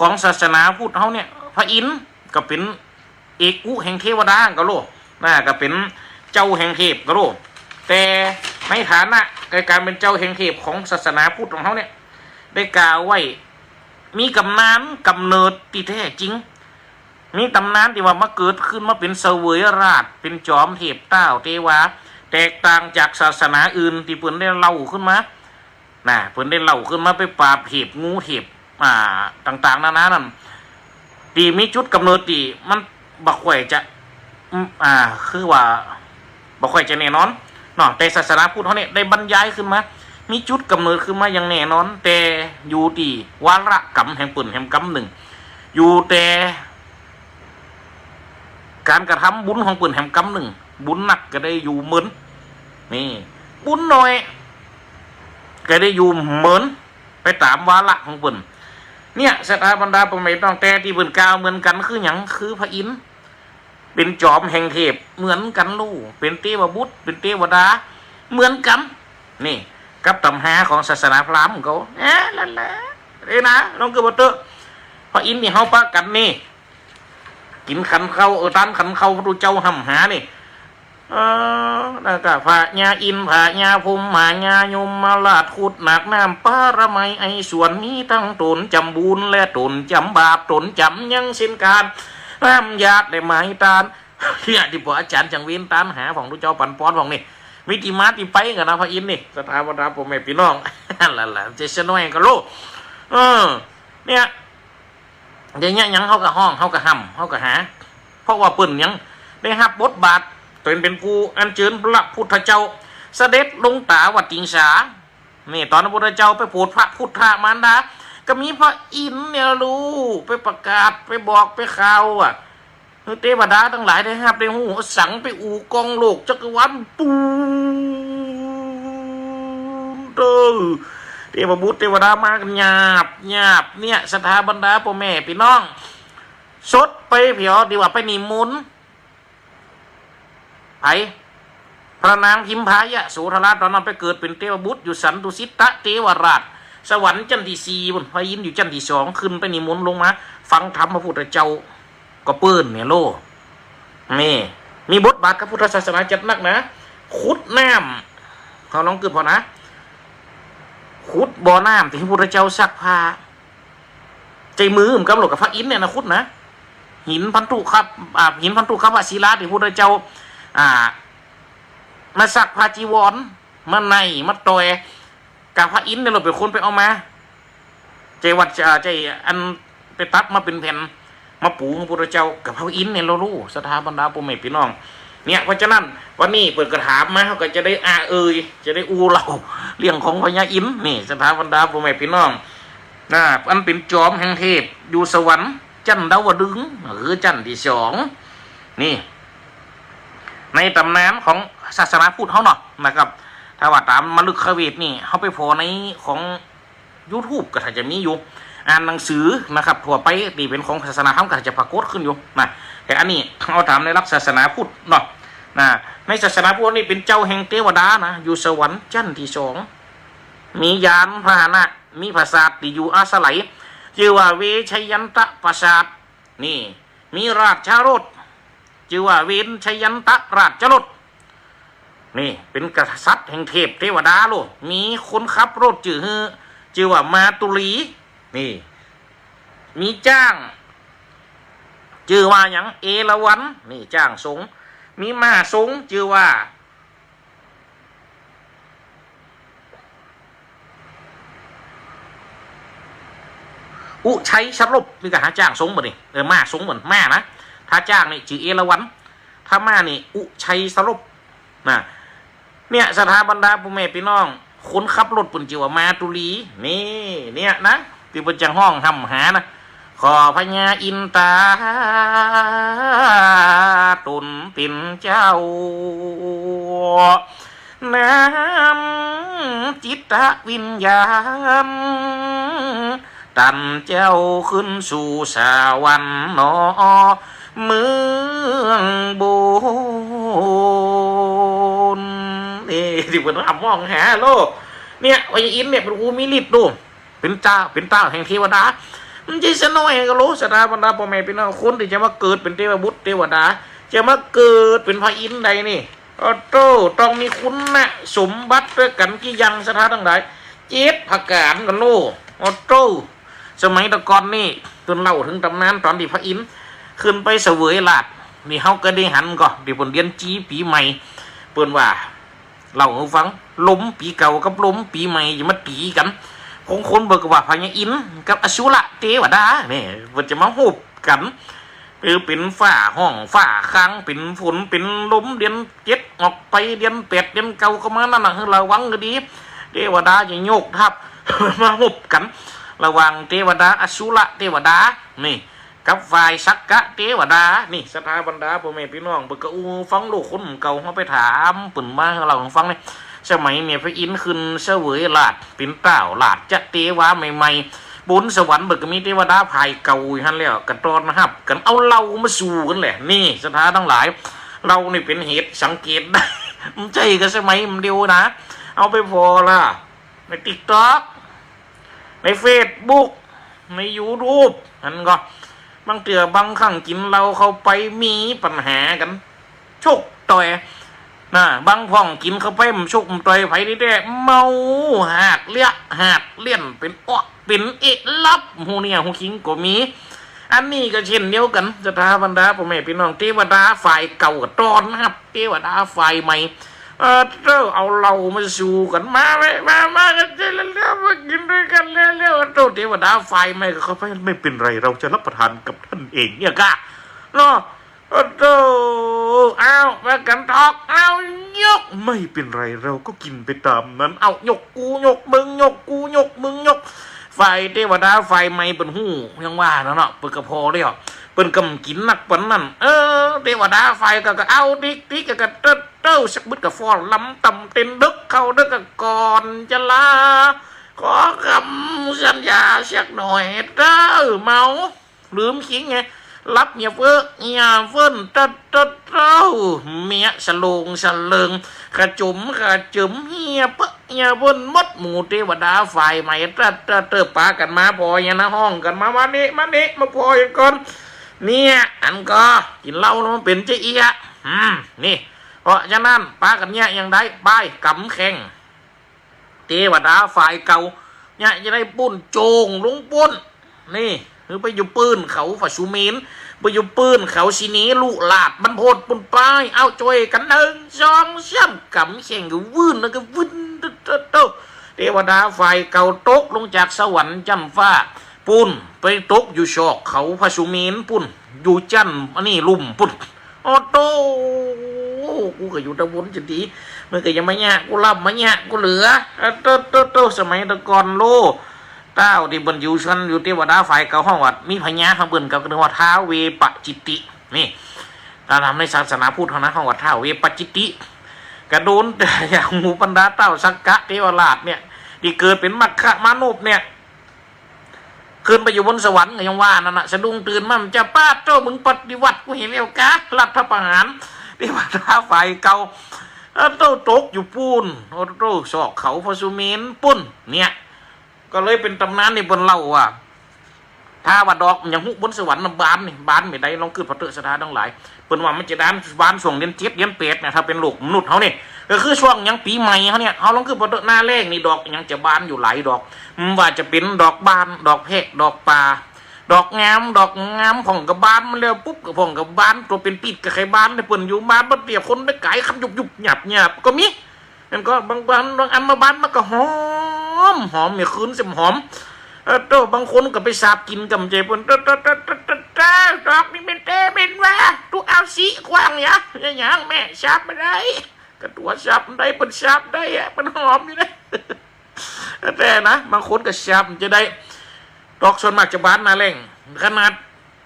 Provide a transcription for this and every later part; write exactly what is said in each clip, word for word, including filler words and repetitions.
ของศาสนาพุทธเฮาเนี่ย พระอินทร์ก็เป๋นเอกอุแห่งเทวดาก็โล นะ ก็เป๋นเจ้าแห่งเทพก็โล แต่ในฐานะในก๋านเป๋นเจ้าแห่งเทพของศาสนาพุทธของเฮาเนี่ย ได้กล่าวไว้ มีก๋ำนานก๋ำเนิดตี้แต๊จริง มีต๋ำนานตี้ว่ามาเกิดขึ้นมาเป๋นเสวยราช เป๋นจอมเทพต้าวเตวา แตกต่างจากศาสนาอื่นตี้เปิ้นได้เล่าขึ้นมา นะ เปิ้นได้เล่าขึ้นมาไปปราบเทพ งูเทพ อ่า ต่างๆ นานานั้น ตี้มีจุดก๋ำเนิดตี้มันบ่ค่อยจะ อืม อ่า คือว่า บ่ค่อยจะแน่นอนเนาะ แต่ศาสนาพุทธเฮาเนี่ยได้บรรยายขึ้นมา มีจุดก๋ำเนิดขึ้นมาอย่างแน่นอน แต่อยู่ตี้วาระกรรมแห่งเปิ้นแหมกำนึ่ง อยู่แต่ก๋านกระทำบุญของเปิ้นแหมกำนึ่ง บุญนักก็ได้อยู่เมิน นี่ บุญน้อยก็ได้อยู่เมิน ไปต๋ามวาระของเปิ้น เนี่ย ศรัทธาบรรดาป้อแม่น้อง แต่ตี้เปิ้นกล่าวเหมือนกั๋นคือหยัง คือพระอินทร์เป๋นจอมแห่งเทพเหมือนกั๋นโล เป๋นเตวบุตร เป๋นเตวดาเหมือนกั๋น นี่ กับต๋ำราของศาสนาพราหมณ์เขา แหม นั่นแหละ เอ้ยนะ น้องเกิดบ่เตอะ พระอินทร์นี่เฮาปะกั๋นนี่ กิ๋นขันข้าว เออ ตานขันข้าวพระพุทธเจ้าห้ำหานี่ เออ แล้วก็พญาอินทร์ พญาพรหม พญายมราช ขุดหนากน้ำปรมัยไอสวน มีตึงต๋นจ๋ำบุญและต๋นจ๋ำบาป ต๋นจ๋ำยังเส้นก๋าน น้ำหยาดและไม้ตาน เนี่ย ตี้ป้ออาจ๋ารย์จังเว้นตานหาของพุทธเจ้าปันปอนของนี่ มีตี้มาตี้ไปกั๋นนะ พระอินทร์นี่ ศรัทธาบรรดาป้อแม่ปี้น้อง ละละ เจสน้อยก็โล เออ เนี่ย เดี๋ยวนี้หยังเฮาก็ฮ้อง เฮาก็ห้ำ เฮาก็หา เพราะว่าเปิ้นยังได้ฮับบทบาท ต๋นเป๋นผู้อัญเจิญพระพุทธเจ้า เสด็จลงต๋าวัตติงสา นี่ ต๋อนพระพุทธเจ้าไปโผดพระพุทธมารดา ก็มีพระอินทร์เนี่ยลูก ไปประกาศ ไปบอก ไปข่าวอะ หื้อเตวดาตังหลายได้ฮับได้ฮู้ สังไปอู้ก้องโลกจักรวาล ปูน เด้อ เตวบุตรเตวดามากั๋นหยาบหยาบ เนี่ย ศรัทธาบรรดาป้อแม่ปี้น้อง สดไปเผียวตี้ว่าไปนิมนต์ ไผ พระนางพิมพายโสธรา ต๋อนนั้นไปเกิดเป๋นเตวบุตรอยู่สันตุสิตเตวราช สวรรค์จั๊นตี้สี่ปู๊น พระอินทร์อยู่จั๊นตี้สอง ขึ้นไปนิมนต์ลงมาฟังธรรมพระพุทธเจ้า ก็เปิ้นเนี่ยโล นี่ มีบทบาทกับพุทธศาสนาจัดนักนะ ขุดน้ำ เฮาลองกึ๊ดผ่อนะ ขุดบ่อน้ำตี้พระพุทธเจ้าซักผ้า ใจ๊มือ มันกำหนดกับพระอินทร์เนี่ยนะ ขุดนะ หินพันธุคัพ อ่า หินพันธุคัพศิลาตี้พระพุทธเจ้า อ่า มาซักผ้าจีวร มาไน่ มาต่อย ก็พระอินทร์เนี่ยโลเป๋นคนไปเอามา ใจ้วัด อ่า ใจ้อันไปตัดมาเป๋นแผ่น มาปูพระพุทธเจ้า ก็พระอินทร์เนี่ยโล ศรัทธาบรรดาป้อแม่ปี้น้อง เนี่ย เพราะฉะนั้นวันนี้เปิ้นก็ถามมา เฮาก็จะได้อาเอ่ย จะได้อู้เล่าเรื่องของพญาอินทร์ นี่ ศรัทธาบรรดาป้อแม่ปี้น้อง นะ อันเป๋นจอมแห่งเทพ อยู่สวรรค์จั๊นดาวดึงส์ คือจั๊นตี้สอง นี่ ในต๋ำนานของศาสนาพุทธเฮาเนาะนะครับ ถ้าว่าต๋ามมฤคเวทนี่ เฮาไปผ่อในของ ยูทูบ ก็ถ้าจะมีอยู่ อ่านหนังสือนะครับ ทั่วไปตี้เป๋นของศาสนาธรรมก็ถ้าจะปรากฏขึ้นอยู่นะ แต่อันนี้เอาต๋ามในหลักศาสนาพุทธเนาะ นะ ในศาสนาพุทธนี่เป๋นเจ้าแห่งเตวดานะ อยู่สวรรค์จั๊นตี้สอง มียานพาหนะ มีปราสาทตี้อยู่อาศัย จื้อว่าเวชยันตปราสาท นี่ มีราชรถ จื้อว่าเวชยันตราชรถ นี่ เป๋นกษัตริย์แห่งเทพเตวดาโล มีคนขับรถจื้อหื้อ จื้อว่ามาตุลี นี่ มีจ๊าง จื้อว่าหยัง เอราวัณ นี่ จ๊างสง มีม้าสง จื้อว่า อุชัยสลบ นี่ก็หาจ๊างสงบ่นี่ เออ ม้าสงบ่น ม้านะ ถ้าจ๊างนี่จื้อเอราวัณ ถ้าม้านี่อุชัยสลบ นะ เนี่ย ศรัทธาบรรดาป้อแม่ปี้น้อง คนขับรถเปิ้นจื้อว่ามาตุลี นี่ เนี่ยนะ ตี้เปิ้นจะฮ้องฮ่ำหานะ ขอพญาอินต๋าต๋นเป๋นเจ้า นำจิตวิญญาณ ตันเจ้าขึ้นสู่สวรรค์หนอ เมืองบน นี่ ตี้เปิ้นฮ่ำฮ้องหาโล เนี่ย พญาอินทร์เนี่ยเป๋นผู้มีฤทธิ์โล เป๋นเจ้า เป๋นเจ้าแห่งเทวดา มันใจ้ซะหน้อยกาโล ศรัทธาบรรดาป้อแม่ปี้น้อง คนตี้จะมาเกิดเป๋นเตวบุตรเตวดา จะมาเกิดเป๋นพระอินทร์ได้นี่ โอ้โต้ ต้องมีคุณสมบัติตวยกั๋นกี่อย่าง ศรัทธาตังหลาย เจ็ดประก๋านกาโล โอ้โต้ สมัยตะก่อนนี่ เปิ้นเล่าเถิงต๋ำนานต๋อนตี้พระอินทร์ขึ้นไปเสวยราชย์ นี่เฮาก็ได้หันก่อ ตี้เปิ้นเตียนจี๋ปี๋ใหม่ เปิ้นว่า เล่าหื้อฟัง ลมปี๋เก่ากับลมปี๋ใหม่จะมาตี๋กั๋น ของคนเปิ้นก็ว่าพญาอินทร์กับอสุรเตวดา นี่ เปิ้นจะมาฮบกั๋น คือเป๋นฟ้าฮ้องฟ้าคาง เป๋นฝนเป๋นลม เดือนเจ็ดออกไป เดือนแปดเดือนเก้าเข้ามา นั่นน่ะ หื้อระวังก็ดี เตวดาจะยกทัพ มาฮบกั๋น ระหว่างเตวดาอสุรเตวดา นี่ กับฝ่ายสักกะเตวดา นี่ ศรัทธาบรรดาป้อแม่ปี้น้อง เปิ้นก็อู้ฟัง ลูกคนเก่าเฮาไปถามเปิ้นมา เล่าหื้อฟังนี่ สมัยเมื่อพระอินทร์ขึ้นเสวยราชย์ เป๋นต้าวราชเตวาใหม่ๆ บนสวรรค์เปิ้นก็มีเตวดาฝ่ายเก่าอยู่หั้นแล้ว ก็ต้อนฮับกั๋น เอาเหล้ามาสู่กั๋นแหละ นี่ ศรัทธาตังหลาย เหล้านี่เป๋นเหตุสังเกตได้ มันใจ้กับสมัยมันเดียวนะ เอาไปผ่อละ ในติ๊กต็อก ในเฟซบุ๊ก ในยูทูบ หันก่อ บางเตื้อบางครั้งกิ๋นเหล้าเข้าไปมีปัญหากั๋น ชกต่อย นะ บางพ่องกิ๋นเข้าไปบ่ชกบ่ต่อยใผตี้แต๊ เมาหาดเลี้ยหาดเลี้ยน เป๋นอ๊อกเป๋นเอะ ลับฮู้เนื้อฮู้คิงก็มี อันนี้ก็เช่นเดียวกั๋น ศรัทธาบรรดาป้อแม่ปี้น้อง เตวดาฝ่ายเก่าก็ต้อนฮับ เตวดาฝ่ายใหม่ เออ เต้า เอาเหล้ามาสู่กั๋น มาเว้ย มา มากั๋นเร็วๆ มากิ๋นตวยกั๋นเร็วๆ เต้า เตวดาฝ่ายใหม่ก็เข้าไป ไม่เป็นไร เราจะรับประทานกับท่านเองเนี่ยกะ เนาะ โอ้โต้ อ้าว ปากั๋นตอก อ้าว ยก ไม่เป็นไร เราก็กิ๋นไปต๋ามนั้น อ้าว ยกกู ยกมึง ยกกู ยกมึง ยก ฝ่ายเตวดาฝ่ายใหม่เปิ้นฮู้ ยังว่านั่นเนาะ เปิ้นก็ผ่อแล้ว เปิ้นก็บ่กิ๋นนักปานนั้น เออ เตวดาฝ่ายเก่าก็เอาติ๊กๆ ก็เต๊อะ สักบึดก็ฟ้อนรำตำเต้น ดึกเข้าดึกก็ก่อนจะลา ขอคำสัญญาสักหน่อยเต้อ เมา ลืมคิงไง ลับเยียะเฟ้อเยียะเฟิ้น เต๊อะเต๊อะเต๊อะ เมียสะโลงสะเลิง กระจุมกระจึม เยียะเป๊อะเยียะเฟิ้น หมดหมู่เตวดาฝ่ายใหม่ เต๊อะเต๊อะเต๊อะ ปากั๋นมาผ่อเยียะนะ ฮ้องกั๋นมา มานี่ มานี่ มาผ่อเยียะก่อน เนี่ย อันก่อ กิ๋นเหล้าแล้วมันเป๋นจะอี้อะ อืม นี่ เพราะฉะนั้น ปากั๋นเยียะอย่างใด ไป ก๋ำแข้ง เตวดาฝ่ายเก่า เยียะจะได้ปู้น โจ้งลงปู้น นี่ คือไปอยู่ปื้นเขาผาสุเมรุ ไปอยู่ปื้นเขาสิเนรุราช บันพตปู้นไป เอาจ้วยกั๋น นึ่ง สอง สาม ก๋ำแข้งก็วื้น แล้วก็วื้น เต๊อะเต๊อะเต๊อะ เตวดาฝ่ายเก่าตกลงจากสวรรค์จ้ำฟ้า ปู้น ไปตกอยู่ซอกเขาผาสุเมรุปู้น อยู่จั้นอันนี้ลุ่มปู้น โอ้โต้ กูก็อยู่ตะวนจะดี มึงก็อย่ามาเยียะกู ลับมาเยียะกูเหลือ โอ้โต้โต้โต้ สมัยตะก่อนโล ต้าวตี้เปิ้นอยู่ซั้น อยู่เตวดาฝ่ายเก่าฮ้องว่า มีพญาของเปิ้นก็เรียกว่าท้าวเวปจิตติ นี่ ต๋ามในศาสนาพุทธเฮานะ ฮ้องว่าท้าวเวปจิตติ กระโดนแต่อย่างหมู่บรรดาต้าวสักกะเตวราชเนี่ย ตี้เกิดเป๋นมัคคะมนุษย์เนี่ย ขึ้นไปอยู่บนสวรรค์ก็ยังว่านั่นน่ะ สะดุ้งตื่นมา มันจะ ป๊าดโต้ มึงปฏิวัติกูเหียแล้วกา รัฐประหาร เตวดาฝ่ายเก่า โอ้โต้ ตกอยู่ปู้น โอ้โต้ ซอกเขาผาสุเมรุปู้น เนี่ย ก็เลยเป๋นต๋ำนานตี้เปิ้นเล่าว่า ถ้าว่าดอกมันยังฮู้บนสวรรค์น่ะบานนี่ บานเมื่อใด ลองกึ๊ดผ่อเต๊อะ ศรัทธาตังหลาย เปิ้นว่ามันจะบาน บานช่วงเดือนเจ็ด เดือนแปดเนี่ย ถ้าเป๋นโลกมนุษย์เฮานี่ ก็คือช่วงยังปี๋ใหม่เฮาเนี่ย เฮาลองกึ๊ดผ่อเต๊อะ หน้าแล้งนี่ดอกยังจะบานอยู่หลายดอก บ่ว่าจะเป๋นดอกบาน ดอกแพะ ดอกป่า ดอกงาม ดอกงาม พ่องก็บานมาแล้วปุ๊บ ก็พ่องก็บาน ตั๋วเป๋นปีดก็ใค่บาน แต่เปิ้นอยู่มาบัดเดี่ยวคนไปก๋ายคันยุบๆ หยาบๆ ก็มี มันก็บาง บาง บางอันมาบานมันก็หอม หอม เมื่อคืนเสียหอม โอ้โต้ บางคนก็ไปสาบกิ๋นกำเจเปิ้น โต้ โต้ โต้ โต้ โต้ โต้ ดอกนี้เป๋นเตเป๋นว่า ตุ๊เอาสิขว้างหยัง หยังแม่ สาบบ่ได้ ก็ตั๋วสาบบ่ได้ เปิ้นสาบได้อะ เปิ้นหอมอยู่นะ แต่นะ บางคนก็สาบจะได้ ดอกส่วนมากจะบานหน้าแล้ง ขนาด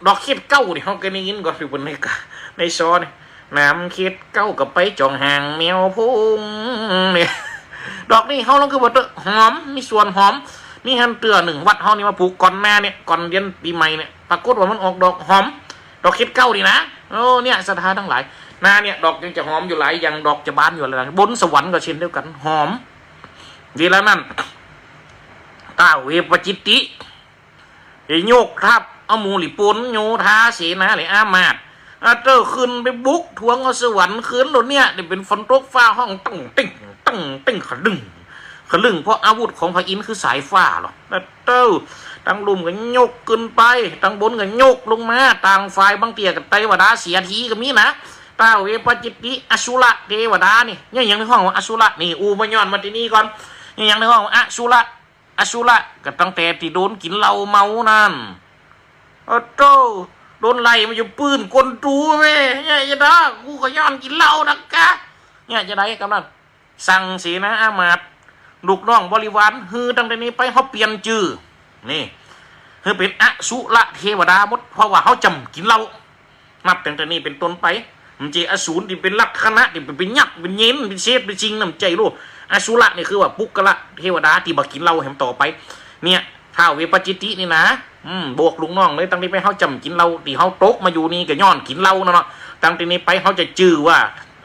ดอกเข็ดเก๊านี่ เฮาก็ได้ยินก่อ อยู่บนในกะ ในซอนี่ น้ำเข็ดเก๊าก็ไปจ่องหางแมวพุงนี่ ดอกนี้เฮาลองกึ๊ดผ่อเต๊อะ หอม มีส่วนหอม มีหั้นเตื้อนึ่ง วัดเฮานี่มาปลูกก่อนหน้าเนี่ย ก่อนเดือนปี๋ใหม่เนี่ย ปรากฏว่ามันออกดอกหอม ดอกเข็ดเก๊านี่นะ โอ้ เนี่ย ศรัทธาตังหลาย หน้าเนี่ย ดอกยังจะหอมอยู่หลาย ยังดอกจะบานอยู่หลาย บนสวรรค์ก็เช่นเดียวกั๋น หอม ดีแล้วนั่น ท้าวเวปจิตติ เฮยกทัพเอาหมู่หลีปุนโยธาเสนาและอามาตย์ อะเต้า ขึ้นไปบุกทวงเอาสวรรค์คืนแล้วเนี่ย เดี๋ยวเป๋นฝนตกฟ้าฮ้อง ตึ้งตึ้งตึ้งตึ้ง ขะลึ่ง ขะลึ่ง เพราะอาวุธของพระอินทร์คือสายฟ้าหรอ อะเต้า ตังลุ่มก็ยกขึ้นไป ตังบนก็ยกลงมา ต่างฝ่ายบางเตื้อก็เตวดาเสียทีก็มีนะ ท้าวเวปปัจจิติ อสุรเตวดานี่ เนี่ยหยังได้ฮ้องว่าอสุรนี่ อู้มาย้อนมาตี้นี่ก่อน เนี่ยหยังได้ฮ้องว่าอสุร อสุรก็ตั้งแต่ตี้โดนกิ๋นเหล้าเมานั่น อะโต้ โดนไล่มาอยู่ปื้นก้นตั๋วเว้ย เนี่ยจะได้ กูก็ย้อนกิ๋นเหล้านักกะ เนี่ยจะได้กำนั้น สั่งเสนาอามาตย์ ลูกน้องบริวาร หื้อตั้งแต่นี้ไปเฮาเปลี่ยนจื้อ นี่ หื้อเป๋นอสุรเตวดาหมด เพราะว่าเฮาจ๋ำกิ๋นเหล้า นับตั้งแต่นี้เป๋นต้นไป บ่ใจ้อสูรตี้เป๋นลักขณะตี้เป๋นยักษ์เป๋นเยนเป๋นเศษเป๋นสิ่งนั้นบ่ใจ้โล อสุรนี่คือว่าปุคคละเตวดาตี้บ่กิ๋นเหล้าแหมต่อไป เนี่ย ท้าวเวปปัจจิตินี่นะ อืม บอกลูกน้องเลย ตั้งแต่นี้ไปเฮาจ๋ำกิ๋นเหล้า ตี้เฮาตกมาอยู่นี่ก็ย้อนกิ๋นเหล้านั่นเนาะ ตั้งแต่นี้ไปเฮาจะจื้อว่า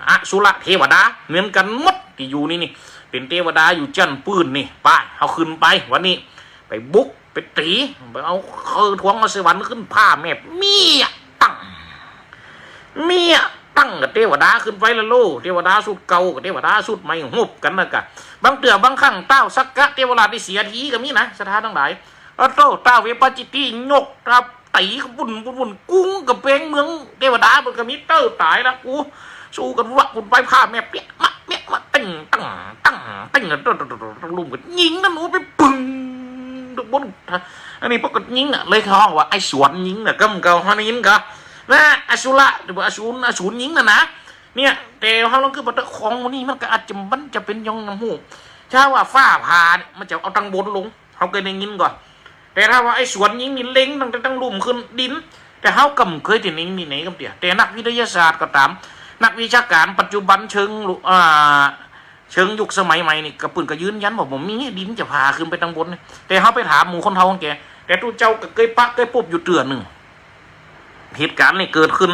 อสุรเตวดาเหมือนกั๋นหมดตี้อยู่นี่นี่ เป๋นเตวดาอยู่จั้นปื้นนี่ ไป เฮาขึ้นไป วันนี้ ไปบุก ไปตี๋ ไปเอา คือทวงเอาสวรรค์คืน ผ้าแมบเมี้ยตั้ง เมี้ยตั้งกับเตวดาขึ้นไปละโล เตวดาสูตรเก่ากับเตวดาสูตรใหม่ฮบกั๋นนะกะ บางเตื้อบางครั้งท้าวสักกะเตวราชนี่เสียทีก็มีนะ ศรัทธาตังหลาย อะโต้ ท้าวเวปปัจจิติยกทัพตี๋กั๋นวุ่นวุ่นวุ่น กุ้งก๋ำแปงเมืองเตวดาเปิ้นก็มี เต้อ ต๋ายละกู สู้กั๋นวะ บุญไป ผ้าแมบเปียะมะเปียะมะ เต็งตั้งตั้งเต็ง โต้ โต้ โต้ โต้ ลุ่มกั๋นยิงนะหนูไปปึ้ง ตึกบน อันนี้ปะกั๋นยิงน่ะ เลยฮ้องว่าไอ้สวนยิงน่ะ กำเก่าเฮาได้ยินกะ นะ อสุร หรือว่าอสูร อสูรยิงน่ะนะ เนี่ย แต่เฮาลองคือบ่าตะของหมู่นี้มันก็อาจจะ มันจะเป๋นหยังบ่ฮู้ ถ้าว่าฟ้าผ่าเนี่ย มันจะเอาตังบนลง เฮาเกยได้ยินก่อ แต่ถ้าว่าไอ้สวนยิงนี่เล็งตั้งแต่ตังลุ่มขึ้นดิน แต่เฮาก็บ่เกยได้ยินตี้ไหนกำเตื้อ แต่นักวิทยาศาสตร์ก็ต๋าม นักวิชาก๋านปัจจุบันเชิงลุ อ่า เชิงยุคสมัยใหม่นี่ก็เปิ้นก็ยืนยันว่าบ่มี ดินจะผ่าขึ้นไปตังบนนี่ แต่เฮาไปถามหมู่คนเฒ่าคนแก่ แต่ตุ๊เจ้าก็เกยปะเกยปบอยู่เตื้อนึ่ง เหตุก๋ารณ์นี่เกิดขึ้น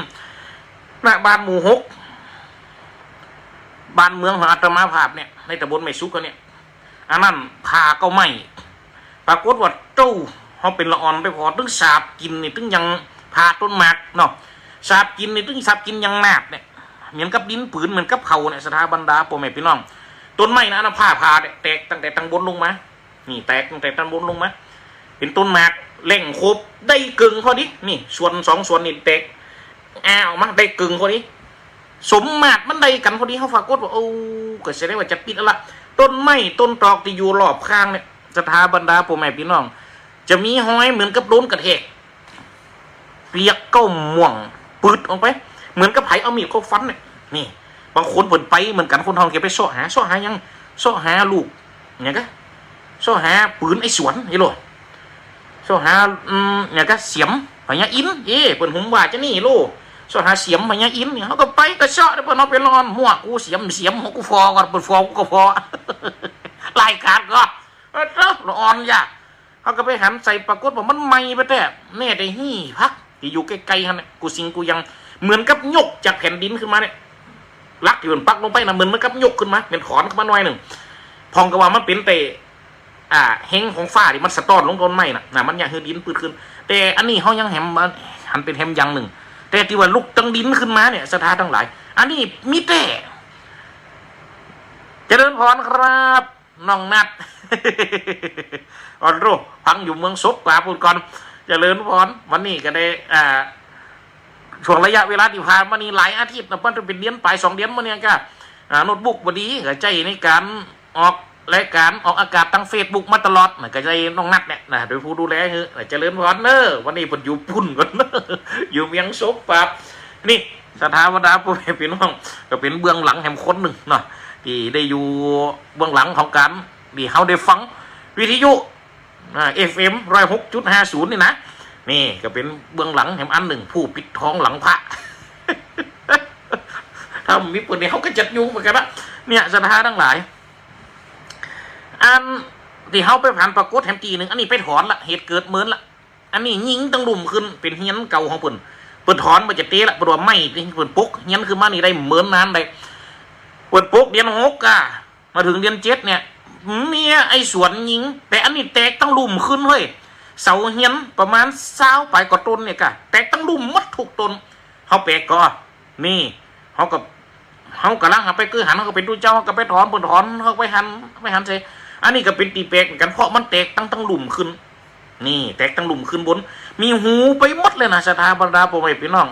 ณ บ้านหมู่หก บ้านเมืองของอาตมาภาพเนี่ย ในต๋ำบลแม่สุกเนี่ย อันนั้นผ่าก็ไหม้ ปรากฏว่าโต้ เฮาเป๋นละอ่อนไปผ่อ ตึงสาบกิ๋นนี่ ตึงยังผ่าต้นหมากเนาะ สาบกิ๋นนี่ ตึงสาบกิ๋นยังนาดเนี่ย เหมือนกับดินปืน เหมือนกับเผาเนี่ย ศรัทธาบรรดาป้อแม่ปี้น้อง ต้นไม้นะ อันนั้นฟ้าผ่าเนี่ย แตกตั้งแต่ตังบนลงมา นี่แตกตั้งแต่ตังบนลงมา เป๋นต้นหมากแหล่งโคบได้เกิ่งพอดี นี่ส่วนสองส่วนนี่แตก อ้า ออกมาได้เกิ่งพอดี สมมาตรมันได้กั๋นพอดี เฮาปรากฏว่า โอ้ ก็แสดงว่าจะปิดเอาละ ต้นไม้ต้นตอกตี้อยู่รอบข้างเนี่ย ศรัทธาบรรดาป้อแม่ปี้น้อง จะมีฮอยเหมือนกับโดนกระแทก เปียกเก๊าม่วงปืดออกไป เหมือนกับใผเอามีดเข้าฟันเนี่ย นี่ บางคนเปิ้นไปเหมือนกั๋น คนเฒ่าแก่ไปเซาะหา เซาะหาหยัง เซาะหาลูก หยังกะ เซาะหาปืนไอ้สวน ไอ้โล เซาะหา อืม หยังกะ เสียมพญาอินทร์ เอ้ เปิ้นหุมว่าจะนี่โล เซาะหาเสียมพญาอินทร์เนี่ย เฮาก็ไปก็เซาะ เปิ้นเอาไปลอน หัวกูเสียม เสียม หัวกูฟอก่อน เปิ้นฟอกูก็ฟอ รายก๋านก็ เออ เต้อ ละอ่อนยะ เฮาก็ไปหันใส่ ปรากฏว่ามันไหม้ไปแต๊ แม้แต่หี้ผักตี้อยู่ใก้ๆ หั้นเนี่ย กู้สิ่งกู้อย่าง เหมือนกับยกจากแผ่นดินขึ้นมาเนี่ย หลักตี้เปิ้นปักลงไปนะ เหมือน เหมือนกับยกขึ้นมา เหมือนถอนขึ้นมาหน่อยนึ่ง พ่องก็ว่ามันเป๋นแต่ อ่า แฮงของฟ้าตี้มันสะต้อนลงต้นไม้น่ะ น่ะ มันเยียะหื้อดินปืดขึ้น แต่อันนี้เฮายังแหม หันเป๋นแหมอย่างนึ่ง แต่ตี้ว่าลุกตังดินขึ้นมาเนี่ย ศรัทธาตังหลาย อันนี้มีแต๊ เจริญพรครับ น้องนัด อ่อนโร ฟังอยู่เมืองสบกว่าปู้นก่อน เจริญพร วันนี้ก็ได้ อ่า ช่วงระยะเวลาตี้ผ่านมานี่หลายอาทิตย์นะ เปิ้นจะเป๋นเดือนป๋ายสองเดือนมาเนี่ยก็ อ่า โน้ตบุ๊กบ่ดี ก็ใจ๊ในก๋านออกรายก๋านออกอากาศตางเฟซบุ๊กมาตลอดนะ ก็ใจ๊น้องนัดเนี่ยนะ เป๋นผู้ดูแลหื้อ เจริญพรเน้อ วันนี้เปิ้นอยู่ปู้นก่อน อยู่เมืองสบปาบ นี่ ศรัทธาบรรดาป้อแม่ปี้น้อง ก็เป๋นเบื้องหลังแหมคนนึ่งเนาะ ตี้ได้อยู่เบื้องหลังของก๋านตี้เฮาได้ฟังวิทยุ อ่า เอฟเอ็ม ร้อยหกจุดห้าศูนย์ นี่นะ นี่ก็เป๋นเบื้องหลังแหมอันนึ่ง ผู้ปิดทองหลังพระ ถ้าบ่มีเปิ้นนี่เฮาก็จะยุ่งเหมือนกั๋นนะ เนี่ย ศรัทธาตังหลาย อันตี้เฮาไปหันปรากฏแหมตี้นึ่ง อันนี้ไปถอนละ เหตุเกิดเมินละ อันนี้ยิงตังลุ่มขึ้น เป๋นเฮือนเก่าของเปิ้น เปิ้นถอนบ่าจะเต๊ละ เปิ้นว่าไหม้ตี้เปิ้นปกเฮือนขึ้นมานี่ได้เมินนานได้ เปิ้นปกเดือนหกอะ มาเถิงเดือนเจ็ดเนี่ย เมียไอ้สวนยิง แต่อันนี้แตกตังลุ่มขึ้นเฮ้ย เสาเฮียนประมาณซาวปลายกว่าต้นเนี่ยก่ะ แตกตึงลุ่มหมดกู้ต้น เฮาแปลกก่อ นี่ เฮาก็ เฮาก่ำลังหันไปกื้อหัน เฮาก็เป๋นตุ๊เจ้า เฮาก็ไปถอนเปิ้นถอน เฮาไปหัน ไปหันใส่ อันนี้ก็เป๋นตี้แปลกเหมือนกั๋น เพราะมันแตกตึงตึงลุ่มขึ้น นี่ แตกตึงลุ่มขึ้นบน มีฮูไปหมดเลยนะ ศรัทธาบรรดาป้อแม่ปี้น้อง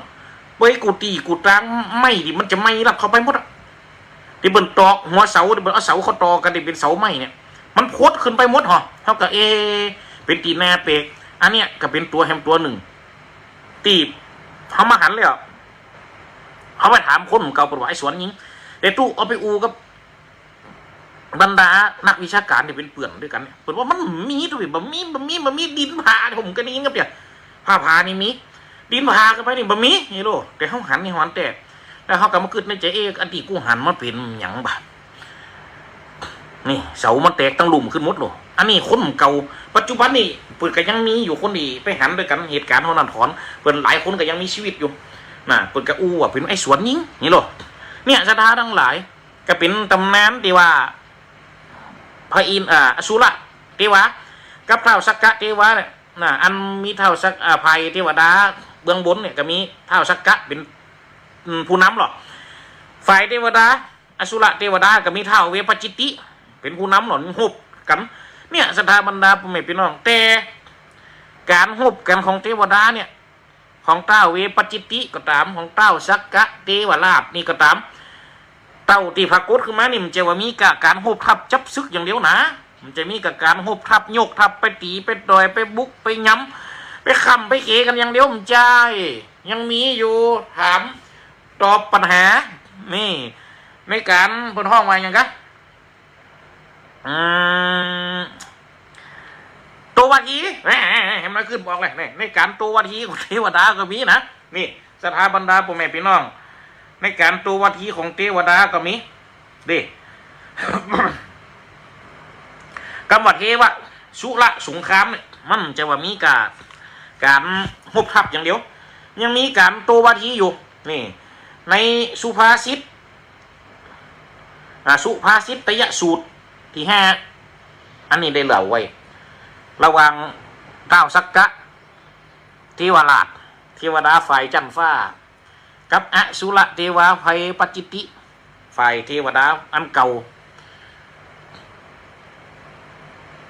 ไปกู้ตี้กู้ตาง ไม้ตี้มันจะไหม้ลักเข้าไปหมดอะ ตี้เปิ้นตอกหัวเสา ตี้เปิ้นเอาเสาเข้าต่อกั๋น ตี้เป๋นเสาไม้เนี่ย มันพดขึ้นไปหมดหอ เฮาก็ เอ๊ะ เป๋นตี้น่าแปลก อันเนี้ยก็เป๋นตั๋วแหมตั๋วนึ่ง ตี้เฮามาหันแล้ว เฮาไปถามคนเก่า เปิ้นว่าไอ้สวนหญิง แต่ตุ๊เอาไปอู้กับ บรรดานักวิชาก๋านตี้เป๋นเปื้อนตวยกั๋นเนี่ย เปิ้นว่ามันมีตวย บ่มี บ่มี บ่มี ดินผา ผมก็ได้ยินกับเนี่ย ผาผานี่มี ดินผาเข้าไปนี่บ่มี นี่โล แต่เฮาหันนี่หันแต่ แล้วเฮาก็มากึ๊ดในใจ๋ เอ๊ะ อันตี้กูหันมันเป๋นหยังบ่า นี่ เสามันแตกตึงลุ่มขึ้นหมดโล อันนี้คนเก่า ปัจจุบันนี่เปิ้นก็ยังมีอยู่ คนตี้ไปหันตวยกั๋น เหตุก๋ารณ์เฮานั้นถอน เปิ้นหลายคนก็ยังมีชีวิตอยู่ น่ะ เปิ้นก็อู้ว่าเป๋นไอ้สวนหญิง นี่โล เนี่ย ศรัทธาตังหลาย ก็เป๋นต๋ำนานตี้ว่า พระอินทร์ อ่า อสุรเตวา กับท้าวสักกะเตวาเนี่ย น่ะ อันมีท้าวสัก อ่า ฝ่ายเตวดาเบื้องบนเนี่ยก็มีท้าวสักกะเป๋น อืม ผู้นำลอ ฝ่ายเตวดา อสุรเตวดาก็มีท้าวเวปปัจจิติเป๋นผู้นำลอ ฮบกั๋น เนี่ย ศรัทธาบรรดาป้อแม่ปี้น้อง แต่ก๋านฮบกั๋นของเตวดาเนี่ย ของท้าวเวปปัจจิติก็ต๋าม ของท้าวสักกะเตวราชนี่ก็ต๋าม เต้าตี้ปรากฏขึ้นมานี่ มันจะว่ามีก้าก๋านฮบทัพจับศึกอย่างเดียวนะ มันจะมีก้าก๋านฮบทัพ ยกทัพไปตี๋ ไปต่อย ไปบุก ไปหยำ ไปค่ำ ไปเขกั๋นอย่างเดียว มันใจ้ ยังมีอยู่ ถาม ตอบปัญหา นี่ ในก๋านเปิ้นฮ้องว่าหยังกะ อืม โตวาที แหม แหม แหม ขึ้นบอกเลย นี่ ในก๋านโตวาทีของเตวดาก็มีนะ นี่ ศรัทธาบรรดาป้อแม่ปี้น้อง ในก๋านโตวาทีของเตวดาก็มี เด้ กำว่าเทวะสุรสงครามเนี่ย มันจะว่ามีก้าก๋านฮบทัพอย่างเดียว ยังมีก๋านโตวาทีอยู่ นี่ ในสุภาษิต อ่า สุภาษิตยสูตรตี้ห้า อันนี้ได้เล่าไว้ ระหว่างท้าวสักกะเตวราช เตวดาฝ่ายจั๊นฟ้า กับอสุรเตวาฝ่ายปัจจิติ ฝ่ายเตวดาอันเก่า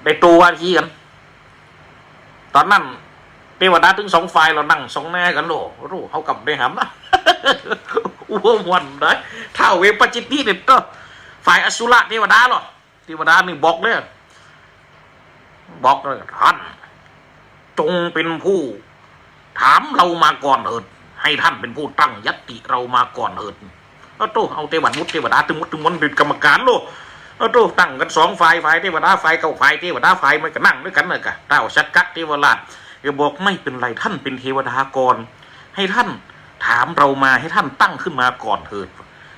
ได้โตวาทีกั๋น ต๋อนนั้นเตวดาตึงสองฝ่ายลอนั่งส่องหน้ากั๋นโล โอ้โห เฮากำได้หำนะ อ้วม่วนได้ ท้าวเวปปัจจิติเนี่ยโต้ ฝ่ายอสุรเตวดาลอ เตวดานี่บอกเลย บอกเลย ท่านจงเป็นผู้ถามเรามาก่อนเถิด ให้ท่านเป็นผู้ตั้งยัตติเรามาก่อนเถิด เอ้าโต้ เอาเตวบุตรเตวดาตึงหมดตึงมวลเป๋นกรรมก๋านโล เอ้าโต้ ตั้งกั๋นสองฝ่าย ฝ่ายเตวดาฝ่ายเก่า ฝ่ายเตวดาฝ่ายใหม่ก็นั่งตวยกั๋นนะกะ ท้าวสักกะเตวราชก็บอก ไม่เป็นไร ท่านเป็นเทวดาก่อน ให้ท่านถามเรามา ให้ท่านตั้งขึ้นมาก่อนเถิด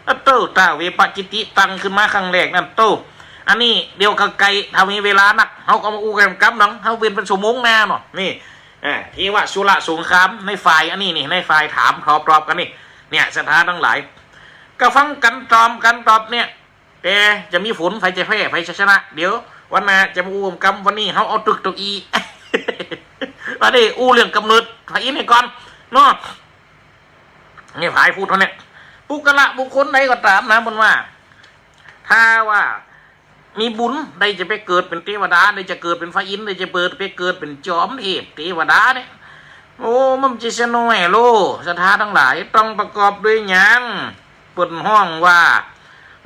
เอ้าโต้ ท้าวเวปปัจจิติตั้งขึ้นมาครั้งแรกนั้นโต้ อันนี้เดี๋ยวก็ไกล ถ้ามีเวลานัก เฮาก็มาอู้กั๋นกำหนึ่ง เฮาเว้นเป๋นชั่วโมงหน้าเนาะ นี่ อ่า เทวะสุรสงคราม ในฝ่ายอันนี้นี่ ในฝ่ายถามตอบตอบกั๋นนี่ เนี่ย ศรัทธาตังหลาย ก็ฟังกั๋นตอบกั๋นตอบเนี่ย แต่จะมีผล ใผจะแพ้ ใผจะชนะ เดี๋ยววันหน้าจะมาอู้กำ วันนี้เฮาเอาตึกเก้าอี้ วันนี้อู้เรื่องก๋ำเนิดพระอินทร์ให้ก่อนเนาะ นี่ฝ่ายพูดเท่านี้ ปุคคละบุคคลใดก็ต๋ามนะ เปิ้นว่า ถ้าว่ามีบุญได้จะไปเกิดเป๋นเตวดา ได้จะเกิดเป๋นพระอินทร์ ได้จะเปิดไปเกิดเป๋นจอมเทพเตวดาเนี่ย โอ้ มันจะเสียน้อยโล ศรัทธาตังหลาย ต้องประกอบด้วยหยัง เปิ้นฮ้องว่า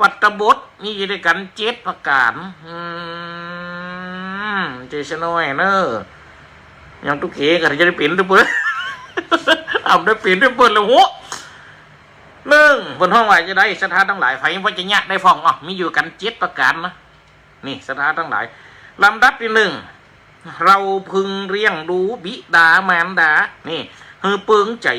วัตรบทมีอยู่ตวยกั๋นเจ็ดประก๋าน อืม จะเสียน้อยเนาะ อย่างตุ๊กเขก็จะได้เป๋นตวยเปิ้น เอาได้เป๋นตวยเปิ้นแล้วโห นึ่ง เปิ้นฮ้องว่าจะใด ศรัทธาตังหลาย ไผว่าจะเยียะได้พ่อง อ้อ มีอยู่กั๋นเจ็ดประก๋านนะ นี่ ศรัทธาตังหลาย ลำดับตี้นึ่ง เราพึงเลี้ยงดูบิดามารดา นี่ หื้อเปิงใจ๋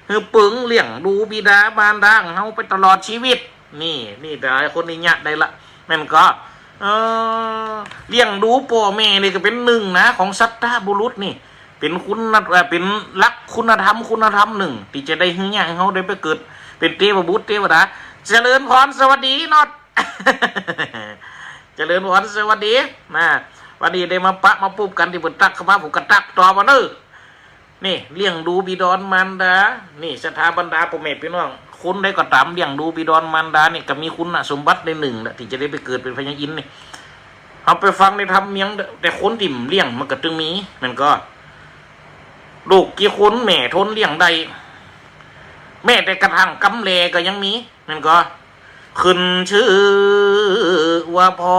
หื้อเปิงเลี้ยงดูบิดามารดาของเฮาไปตลอดชีวิต นี่ นี่หลายคนนี่เยียะได้ละ แม่นก่อ เอ่อ เลี้ยงดูป้อแม่นี่ก็เป๋นนึ่งนะ ของสัตบุรุษนี่ เป๋นคุณ เอ่อ เป๋นหลักคุณธรรม คุณธรรมนึ่ง ตี้จะได้หื้อเยียะหื้อเฮาได้ไปเกิดเป๋นเตวบุตรเตวดา เจริญพรสวัสดีเนาะ เจริญพรสวัสดีนะ บัดนี้ได้มาปะมาปุ๊บกั๋นตี้เปิ้นตั๊กเข้ามา ผมก็ตั๊กตอบว่าเน่อ นี่ เลี้ยงดูบิดามารดา นี่ ศรัทธาบรรดาป้อแม่ปี้น้อง คนใดก็ต๋ามเลี้ยงดูบิดามารดานี่ก็มีคุณสมบัติได้นึ่งแหละ ตี้จะได้ไปเกิดเป๋นพญาอินทร์นี่ เฮาไปฟังในธรรมเมียง แต่คนตี้บ่เลี้ยงมันก็ตึงมี มันก็ ลูกกี่คนแม่ทนเลี้ยงได้ แม้แต่กระทั่งกำแหล่ก็ยังมี มันก็ ขึ้นชื่อว่าพ่อ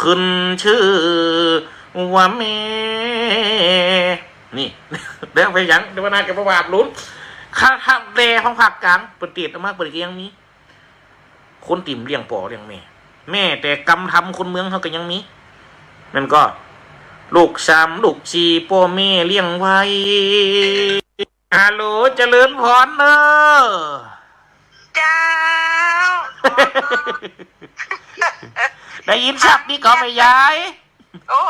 ขึ้นชื่อว่าแม่ นี่ เดี๋ยวไปหยัง เดี๋ยวว่าน่าจะประวัติลุ้น คาถาแหล่ของภาคกลาง เปิ้นเตียนออกมา เปิ้นก็ยังมี คนตี้บ่เลี้ยงป้อเลี้ยงแม่ แม้แต่กำธรรมคนเมืองเฮาก็ยังมี มันก็ ลูกสามลูกสี่ป้อแม่เลี้ยงไว้ ฮัลโหล เจริญพรเน่อ เจ้า ได้ยินชัดดีก่อแม่ยาย โอ้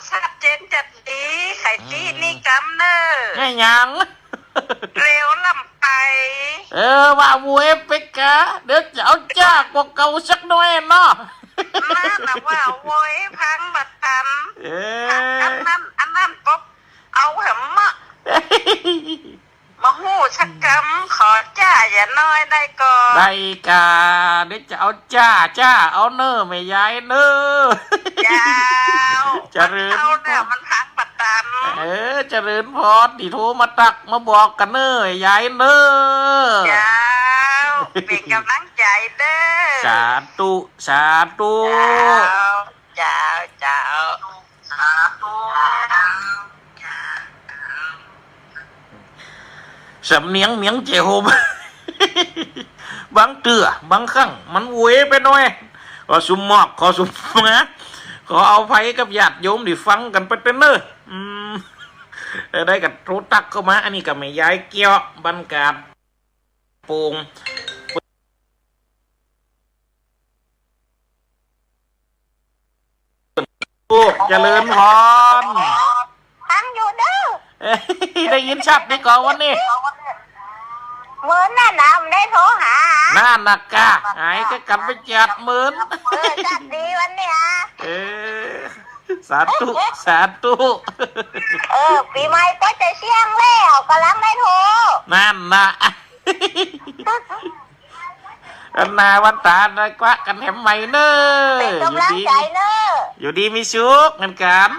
ชัดเจนจัดดี ใค่ตี้นี่กำเน่อ แม่หยัง เร็วล้ำไป เออ ว่าโวยไปกะ เดี๋ยวจะเอาจ้ากว่าเก่าสักหน่อยเนาะ มาละว่าโวยพังบ่ตัน เออ อันนั้น อันนั้นก็เอาแหมมะ บ่ฮู้สักกำ ขอจ้าอย่าน้อยได้ก่อ ได้ก่า เดี๋ยวจะเอาจ้า จ้าเอาเน่อแม่ยายเน่อ เจ้า เจริญ มันเอาแล้ว มันพังบ่ตัน เออ เจริญพร ตี้โทรมาตั๊กมาบอกกั๋นเน่อยายเน่อ เจ้า เป๋นก๋ำลังใจ๋เน่อ สาธุ สาธุ เจ้า เจ้า เจ้า สาธุ สำเนียงเมียงเจ๋โฮม บางเตื้อ บางครั้ง มันโวยไปหน่อย ขอสุมมอบ ขอสุมมา ขออภัยกับญาติโยมตี้ฟังกั๋นไปเต๊อะเน่อ อืม เออ ได้ก็โทรตั๊กเข้ามา อันนี้ก็แม่ยายเกี้ยว บ้านกาดโป่ง โอ้ เจริญพร ฟังอยู่เน่อ เอ้ย ได้ยินชัดดีก่อวันนี้ เมินนั่นนะ บ่ได้โทรหา นั่นนะกะ หายก็กั๋นไปจัดเมิน เออ จัดดีวันนี้อะ เออ สาธุ สาธุ เออ ปี๋ใหม่ก็จะเสี้ยงแล้ว ก่ำลังได้โทร นั่นนะ อันนาวันต๋าได้กวะกั๋นแหมใหม่เน่อ เป๋นก๋ำลังใจ๋เน่อ อยู่ดี อยู่ดีมีสุขเหมือนกั๋น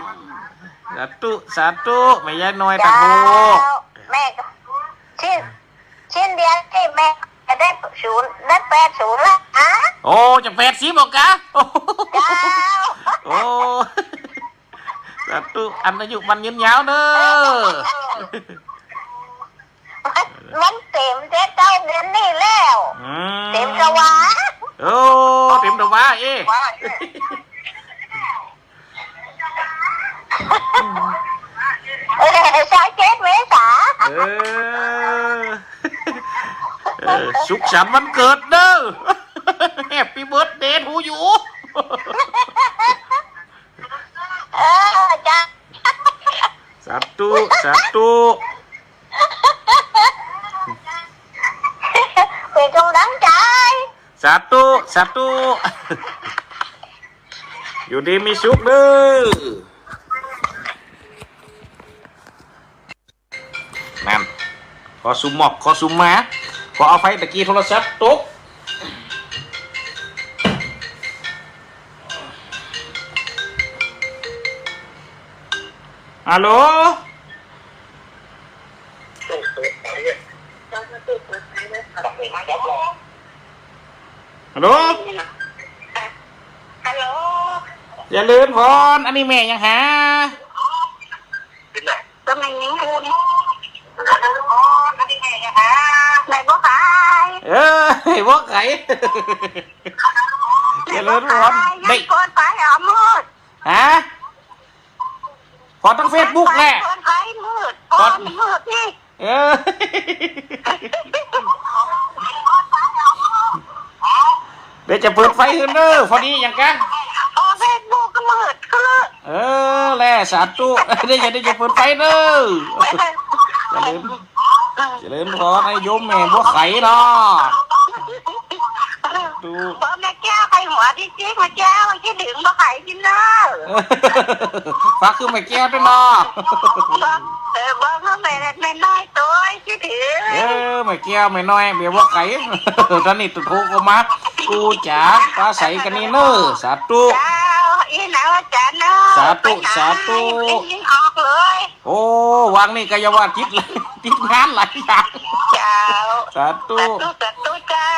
สาธุ สาธุ แม่ยายน้อยตะโก เจ้า แม่ก็ สิ้น สิ้นเดือนนี้แม่จะได้ศูนย์ ได้แปดศูนย์แล้วนะ โอ้ จะแปดสิบบ่กะ เจ้า โอ้ สาธุ อันอายุมั่นยืนยาวเน่อ มันเต๋มเจ็ดเก้าเดือนนี้แล้ว อืม เต๋มตะวา โอ้ เต๋มตะวา เอ้ เออ ซาวเจ็ดเมษา เออ เออ สุขสันต์วันเกิดเน่อ Happy birthday to you เออ จ้ะ สาธุ สาธุ เป๋นก๋ำลังใจ๋ สาธุ สาธุ อยู่ดีมีสุขเน่อ นั่น ขอสุมมอบ ขอสุมมา ขออภัยตะกี้โทรศัพท์ตก ฮัลโหล ฮัลโหล ฮัลโหล เจริญพร อันนี้แม่หยังหา ก็แม่หญิงบุญ แม่บัวไข่ เออ บัวไข่ เจริญพร ยัง ได้ เปิดไฟเอามืด ฮะ พอทางเฟซบุ๊กแหละ เปิดไฟมืด พอ พอ มืดนี่ เออ เดี๋ยวจะเปิดไฟขึ้นเด้อ พอดีอย่างกัน พอเฟซบุ๊กก็มืดคือ เออ แล สาธุ เดี๋ยวจะ เดี๋ยวจะเปิดไฟเด้อ เจริญ เจริญพร ให้โยมแม่บัวไข่เนาะ ดู พอแม่แก้วไป หัวตี้จิ๊กแม่แก้ว คิดถึงบ่ใคร่กิ๋นเน่อ ฝากคือแม่แก้วตวยเนาะ เออ บอกคือแม่ แม่น้อยตวย คิดถึง เออ แม่แก้ว แม่น้อย เปียบ่ใคร่ ต๋อนนี้โตโทรเข้ามา อู้จ๋าปาใสกั๋นนี่เน่อ สาธุ เจ้า อีหนาว่าจ๋าเน่อ สาธุ ไปหา สาธุ ได้ยินออกเลย โอ้ วางนี่กายว่าติด ติดงานหลายอย่าง เจ้า สาธุ สาธุ สาธุ เจ้า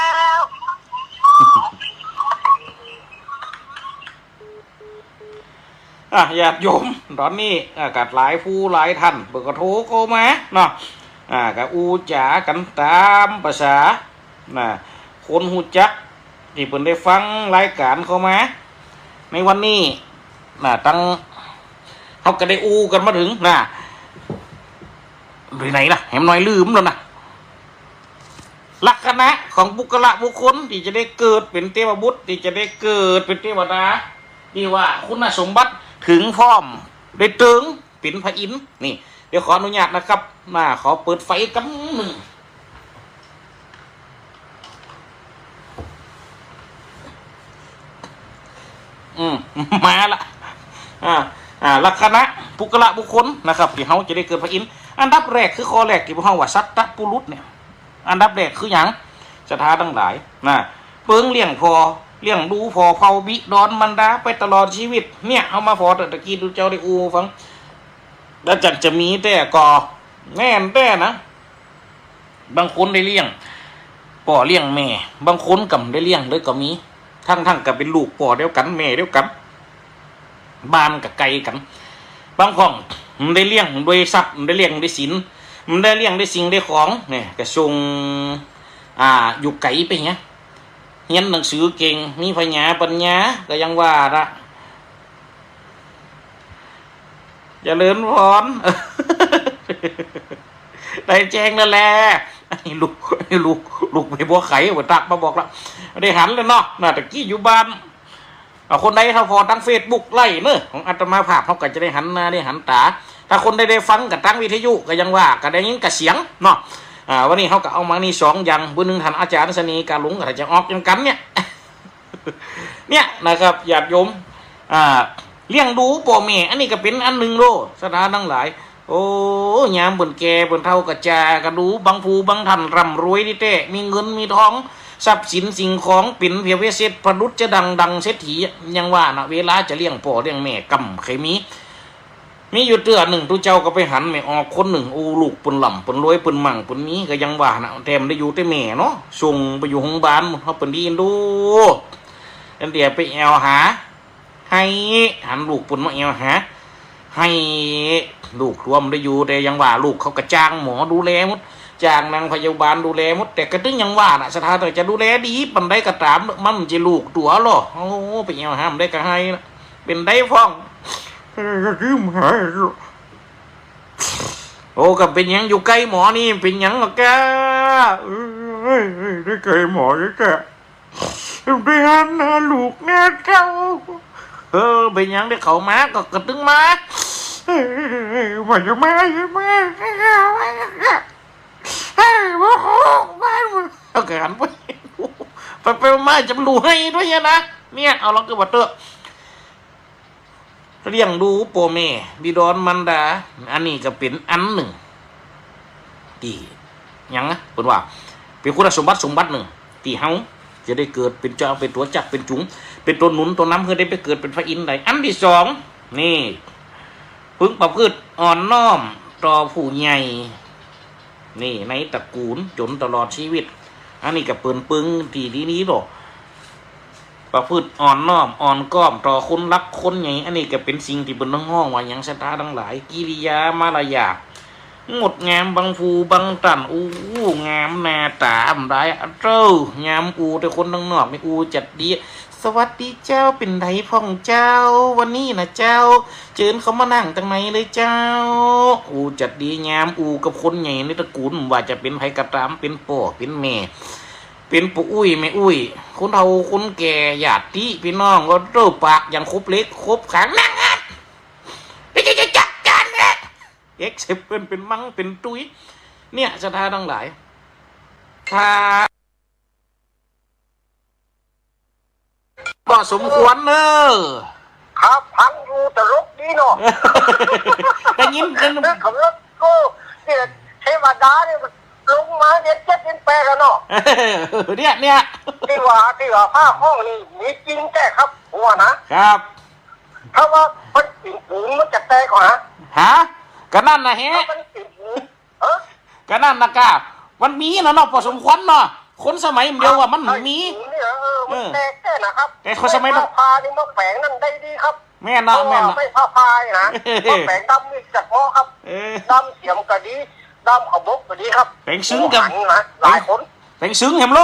อ่ะ ญาติโยม ต๋อนนี้ อ่ะ ก็หลายผู้หลายท่าน เปิ้นก็โทรเข้ามาเนาะ อ่ะ ก็อู้จ๋ากั๋นต๋ามภาษา น่ะ คนฮู้จัก ตี้เปิ้นได้ฟังรายก๋านเข้ามา ในวันนี้ น่ะ ตัง เฮาก็ได้อู้กั๋นมาเถิง น่ะ ไปไหนล่ะ แหมน้อยลืมแล้วนะ ลักษณะของบุคคละบุคคลตี้จะได้เกิดเป๋นเตวบุตร ตี้จะได้เกิดเป๋นเตวดา ตี้ว่าคุณสมบัติเถิงพร้อม ได้เติงเป๋นพระอินทร์ นี่ เดี๋ยวขออนุญาตนะครับ มา ขอเปิดไฟกำนึ่ง อืม มาละ อ่า อ่า ลักษณะบุคคละบุคคลนะครับ ตี้เฮาจะได้เกิดพระอินทร์ อันดับแรกคือข้อแรกตี้พวกเฮาว่าสัตตปุรุษเนี่ย อันดับแรกคือหยัง ศรัทธาตังหลาย น่ะ เปิงเลี้ยงพ่อ เลี้ยงดูพ่อเผ่าบิดอนมารดาไปตลอดชีวิต เนี่ย เฮามาผ่อเตื้อตะกี้ตุ๊เจ้าได้อู้ฟัง แล้วจักจะมีแต๊ก่อ แม่นแต๊นะ บางคนได้เลี้ยงป้อเลี้ยงแม่ บางคนก็บ่ได้เลี้ยงเลยก็มี ทั้งๆ ก็เป๋นลูกป้อเดียวกั๋นแม่เดียวกั๋น บ้านก็ไก๋กั๋น บางพ่องบ่ได้เลี้ยงด้วยทรัพย์ บ่ได้เลี้ยงด้วยสิน บ่ได้เลี้ยงด้วยสิ่งด้วยของ เนี่ย ก็ส่ง อ่า อยู่ไก๋ไปเหีย เฮียนหนังสือเก่ง มีผญาปัญญา ก็ยังว่าละ เจริญพร ได้แจ้งแล้วแหละ ลูก ลูก ลูกไปบ่ใค่ บ่ตักมาบอกละ ได้หันแล้วเนาะ น่ะ ตะกี้อยู่บ้าน อ่ะ คนใดถ้าผ่อตางเฟซบุ๊กไลฟ์เนอะ ของอาตมาภาพ เฮาก็จะได้หันหน้าได้หันต๋า ถ้าคนใดได้ฟังก็ตางวิทยุก็ยังว่า ก็ได้ยินก็เสียงเนาะ อ่า วันนี้เฮาก็เอามานี่สองอย่าง เบอร์หนึ่งท่านอาจ๋ารย์เสน่ห์กาหลง ก็จะออกอย่างกั๋นเนี่ย เนี่ยนะครับ ญาติโยม อ่า เลี้ยงดูป้อแม่ อันนี้ก็เป๋นอันนึ่งโลด ศรัทธาตังหลาย โอ้ ยามเปิ้นแก่เปิ้นเฒ่าก็จากกั๋นดู บางผู้บางท่านร่ำรวยดีแต๊ มีเงินมีทอง ทรัพย์สินสิ่งของเป๋นเพียงวิเศษ ประดุจจะดังดังเศรษฐี ยังว่านะ เวลาจะเลี้ยงป้อเลี้ยงแม่ก็บ่ใค่มี มีอยู่เตื้อนึ่ง ตุ๊เจ้าก็ไปหันแม่ออกคนนึ่ง โอ้ ลูกเปิ้นร่ำเปิ้นรวย เปิ้นมั่งเปิ้นมี ก็ยังว่านะ แถมได้อยู่แต่แม่เนาะ ส่งไปอยู่โฮงบาลหมด เฮาเปิ้นดีเอ็นดู อันเดียวไปแอ่วหา ไห้ หันลูกเปิ้นมาแอ่วหา ไห้ ลูกตัวบ่ได้อยู่ แต่ยังว่าลูกเขาก็จ้างหมอดูแลหมด จ้างนางพยาบาลดูแลหมด แต่ก็ตึงยังว่าน่ะ ศรัทธาจะดูแลดีปานใดก็ต๋าม มันบ่ใจ้ลูกตั๋วลอ โอ้ ไปแอ่วหาบ่ได้ก็ไห้นะ เป๋นใดพ่อง ก็คือไห้ โอ้ ก็เป๋นหยังอยู่ใก้หมอนี่ เป๋นหยังล่ะก้า เอ้ย ได้ใก้หมอแล้วก้า ไปหันหาลูกแน่เจ้า เออ เป๋นหยังได้เข้ามา ก็กระตึงมา เอ้ย ว่าจะมา จะมา เอ้ย ว่าโอ้ บ้านมึง เอาแขนไป ไปไปมาจะรู้ไห้ด้วยนะ เนี่ย เอาลองกึ๊บว่าเต๊อะ เลี้ยงดูป้อแม่ บิดอนมารดา อันนี้ก็เป๋นอันนึ่ง ตี้ หยังนะ เปิ้นว่า เป๋นคุณสมบัติสมบัตินึ่ง ตี้เฮาจะได้เกิดเป๋นเจ้า เป๋นตั๋วจักร เป๋นจุง เป๋นตั๋วหนุนตั๋วนำ หื้อได้ไปเกิดเป๋นพระอินทร์ได้ อันตี้สอง นี่ พึงประพฤติอ่อนน้อมต่อผู้ใหญ่ นี่ ในตระกูลจ๋นตลอดชีวิต อันนี้ก็เป๋นเปิงตี้ดีๆ ลอ ประพฤติอ่อนน้อมอ่อนก้อมต่อคนหลักคนใหญ่ อันนี้ก็เป๋นสิ่งตี้เปิ้นฮ้องว่าหยัง ศรัทธาตังหลาย กิริยามารยาท งดงาม บางผู้บางต้าน อู้ งามหน้าต๋าบ่ได้อะเจ้า ยามอู้แต่คนตังนอกนี่อู้จัดดี สวัสดีเจ้า เป๋นใดพ่องเจ้า วันนี้นะเจ้า เจิญเข้ามานั่งตังในเลยเจ้า อู้จัดดี ยามอู้กับคนใหญ่ในตระกูล บ่ว่าจะเป๋นใผก็ต๋าม เป๋นป้อ เป๋นแม่ เป๋นป้ออุ๊ย แม่อุ๊ย คนเฒ่าคนแก่ ญาติพี่น้อง ก็เต้าปากอย่างครบเหล็กครบขาง นั่งอัด ไปจะ จะจัดการเนี่ย เอ็กเซปเปิ้นเป๋นมังเป๋นตุ้ย เนี่ย ศรัทธาตังหลาย ถ้า ก็สมควรเนอะ ครับ ฟังอยู่ตลกดีเนาะ ได้ยิน ได้ยิน นึกถึงแล้ว โอ้ เนี่ย เทวดาเนี่ยมันลงมาเดือนเจ็ดเดือนแปดแล้วเนาะ เนี่ย เนี่ย ตี้ว่า ตี้ว่าฝาห้องนี่มีจริงแต๊ครับ ผมว่านะ ครับ ถ้าว่ามันปิ่นปูนมันจะแตกก่อนนะ ฮะ ก็นั่นน่ะแหะ ถ้ามันปิ่นปูน เออ ก็นั่นน่ะกะ มันมีน่ะเนาะ ปอสมควรเนาะ คนสมัยเดียวอะมันมี ไอ้ปูนเนี่ย เออ มัน เออ แตกแต๊นะครับ แต่คนสมัย ไม้ผ้าพานี่มาแป๋งนั่นได้ดีครับ แม่นเนาะ เพราะว่า แม่นเนาะ ไม้ผ้าพานี่นะ มาแป๋งด้ามมีดจักหม้อครับ เออ ด้ามเสียมก็ดี ด้ามขบกก็ดีครับ แป๋งซึ่งกับ หันนะ หลายคน แป๋งซึ่งแหมโล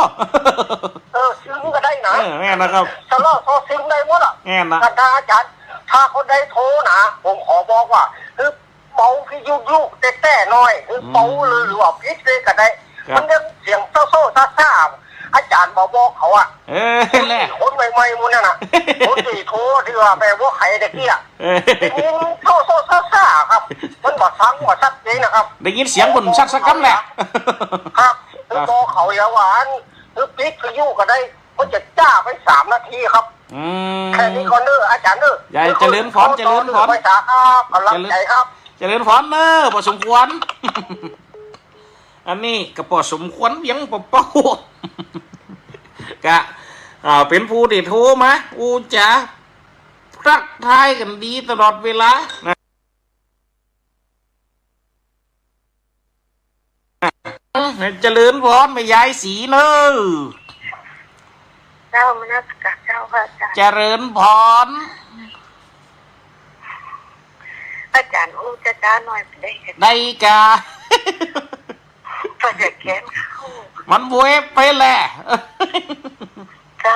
เออ ซึ่งก็ได้นะ เออ แม่นนะครับ สลอซอซึ่งได้หมดอะ แม่นนะ ถ้าอาจารย์ ถ้าคนใดโทรนะ ผมขอบอกว่า คือเป่าพิทยุแต๊ๆ หน่อย คือเป่าเลย อืม หรือว่าปิดเลยก็ได้ ครับ มันยังเสียงโซ่ๆ ซ่าๆ อาจารย์มาบอกเขาอะ เออ แหละ คนใหม่ๆ หมู่นั่นน่ะ คนตี้โทรตี้ว่าแม่บัวไข่ตะกี้อะ เออ ได้ยินโซ่ๆ ซ่าๆ ครับ มันบ่ฟังบ่ชัดเจนนะครับ ได้ยินเสียงคนชัดสักกำแหละ ครับ ครับ บอกเขาอย่าว่าอัน คือปิดพิทยุก็ได้ ก็จะจ้าไปสามนาทีครับ อืม แค่นี้ก่อนเด้ออาจารย์เด้อ อย่า เจริญพร เจริญพร ไปสาครับ กำลังใจครับ เจริญพรเนอะ ปอสมควร อันนี้ก็ปอสมควรเวียงปอเป้า กะ อ่า เป๋นผู้ตี้โทรมา อู้จ๋าทักทายกั๋นดีตลอดเวลานะ เจริญพรแม่ยายศรีเนอะ เจ้า นมัสการเจ้าค่ะอาจารย์ เจริญพร อาจารย์อู้จ๊าๆ หน่อยได้กะ ได้กะ ก็จะแขนเข้า มันเวฟไปแหละ เจ้า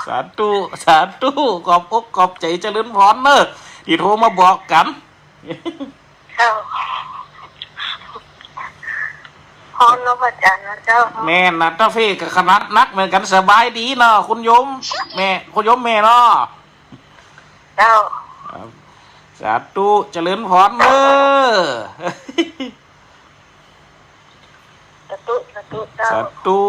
สาธุ สาธุ ขอบอกขอบใจ เจริญพรเนอะ ตี้โทรมาบอกกั๋น เจ้า พรเนาะอาจารย์เนาะเจ้า แม่นนะ ตาเฟก็ขนาดนักเหมือนกั๋น สบายดีเนาะ คุณโยมแม่ คุณโยมแม่เนาะ เจ้า ครับ สาธุ เจริญพรเนอะ สาธุ สาธุเจ้า สาธุ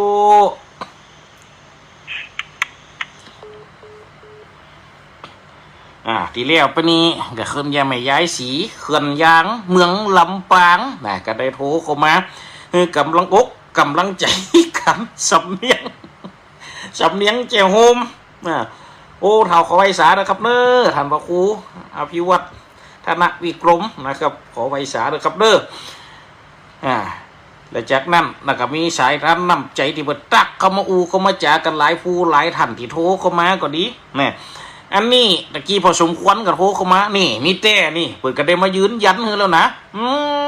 อ่า ตี้แล้วไปนี้ก็เฮือนยายแม่ยายศรี เฮือนยาง เมืองลำปางนะ ก็ได้โทรเข้ามา เออ กำลังอกกำลังใจ๋กั๋น สำเนียง สำเนียงแจ๋วโฮม อ่า โอ้ เฒ่าขอไหว้สานะครับเนอะ ต้านพระครูอภิวัฒน์ ธนวิกรมนะครับ ขอไหว้สานะครับเด้อ อ่า แล้วจากนั้นนะก็มีสายทานน้ำใจ๋ตี้เปิ้นตั๊กเข้ามาอู้เข้ามาจ๋ากั๋นหลายผู้หลายต้านตี้โทรเข้ามาก็ดี นะ อันนี้ตะกี้ปอสมควรก็โทรเข้ามา นี่ มีแต๊นี่ เปิ้นก็ได้มายืนยันหื้อแล้วนะ อื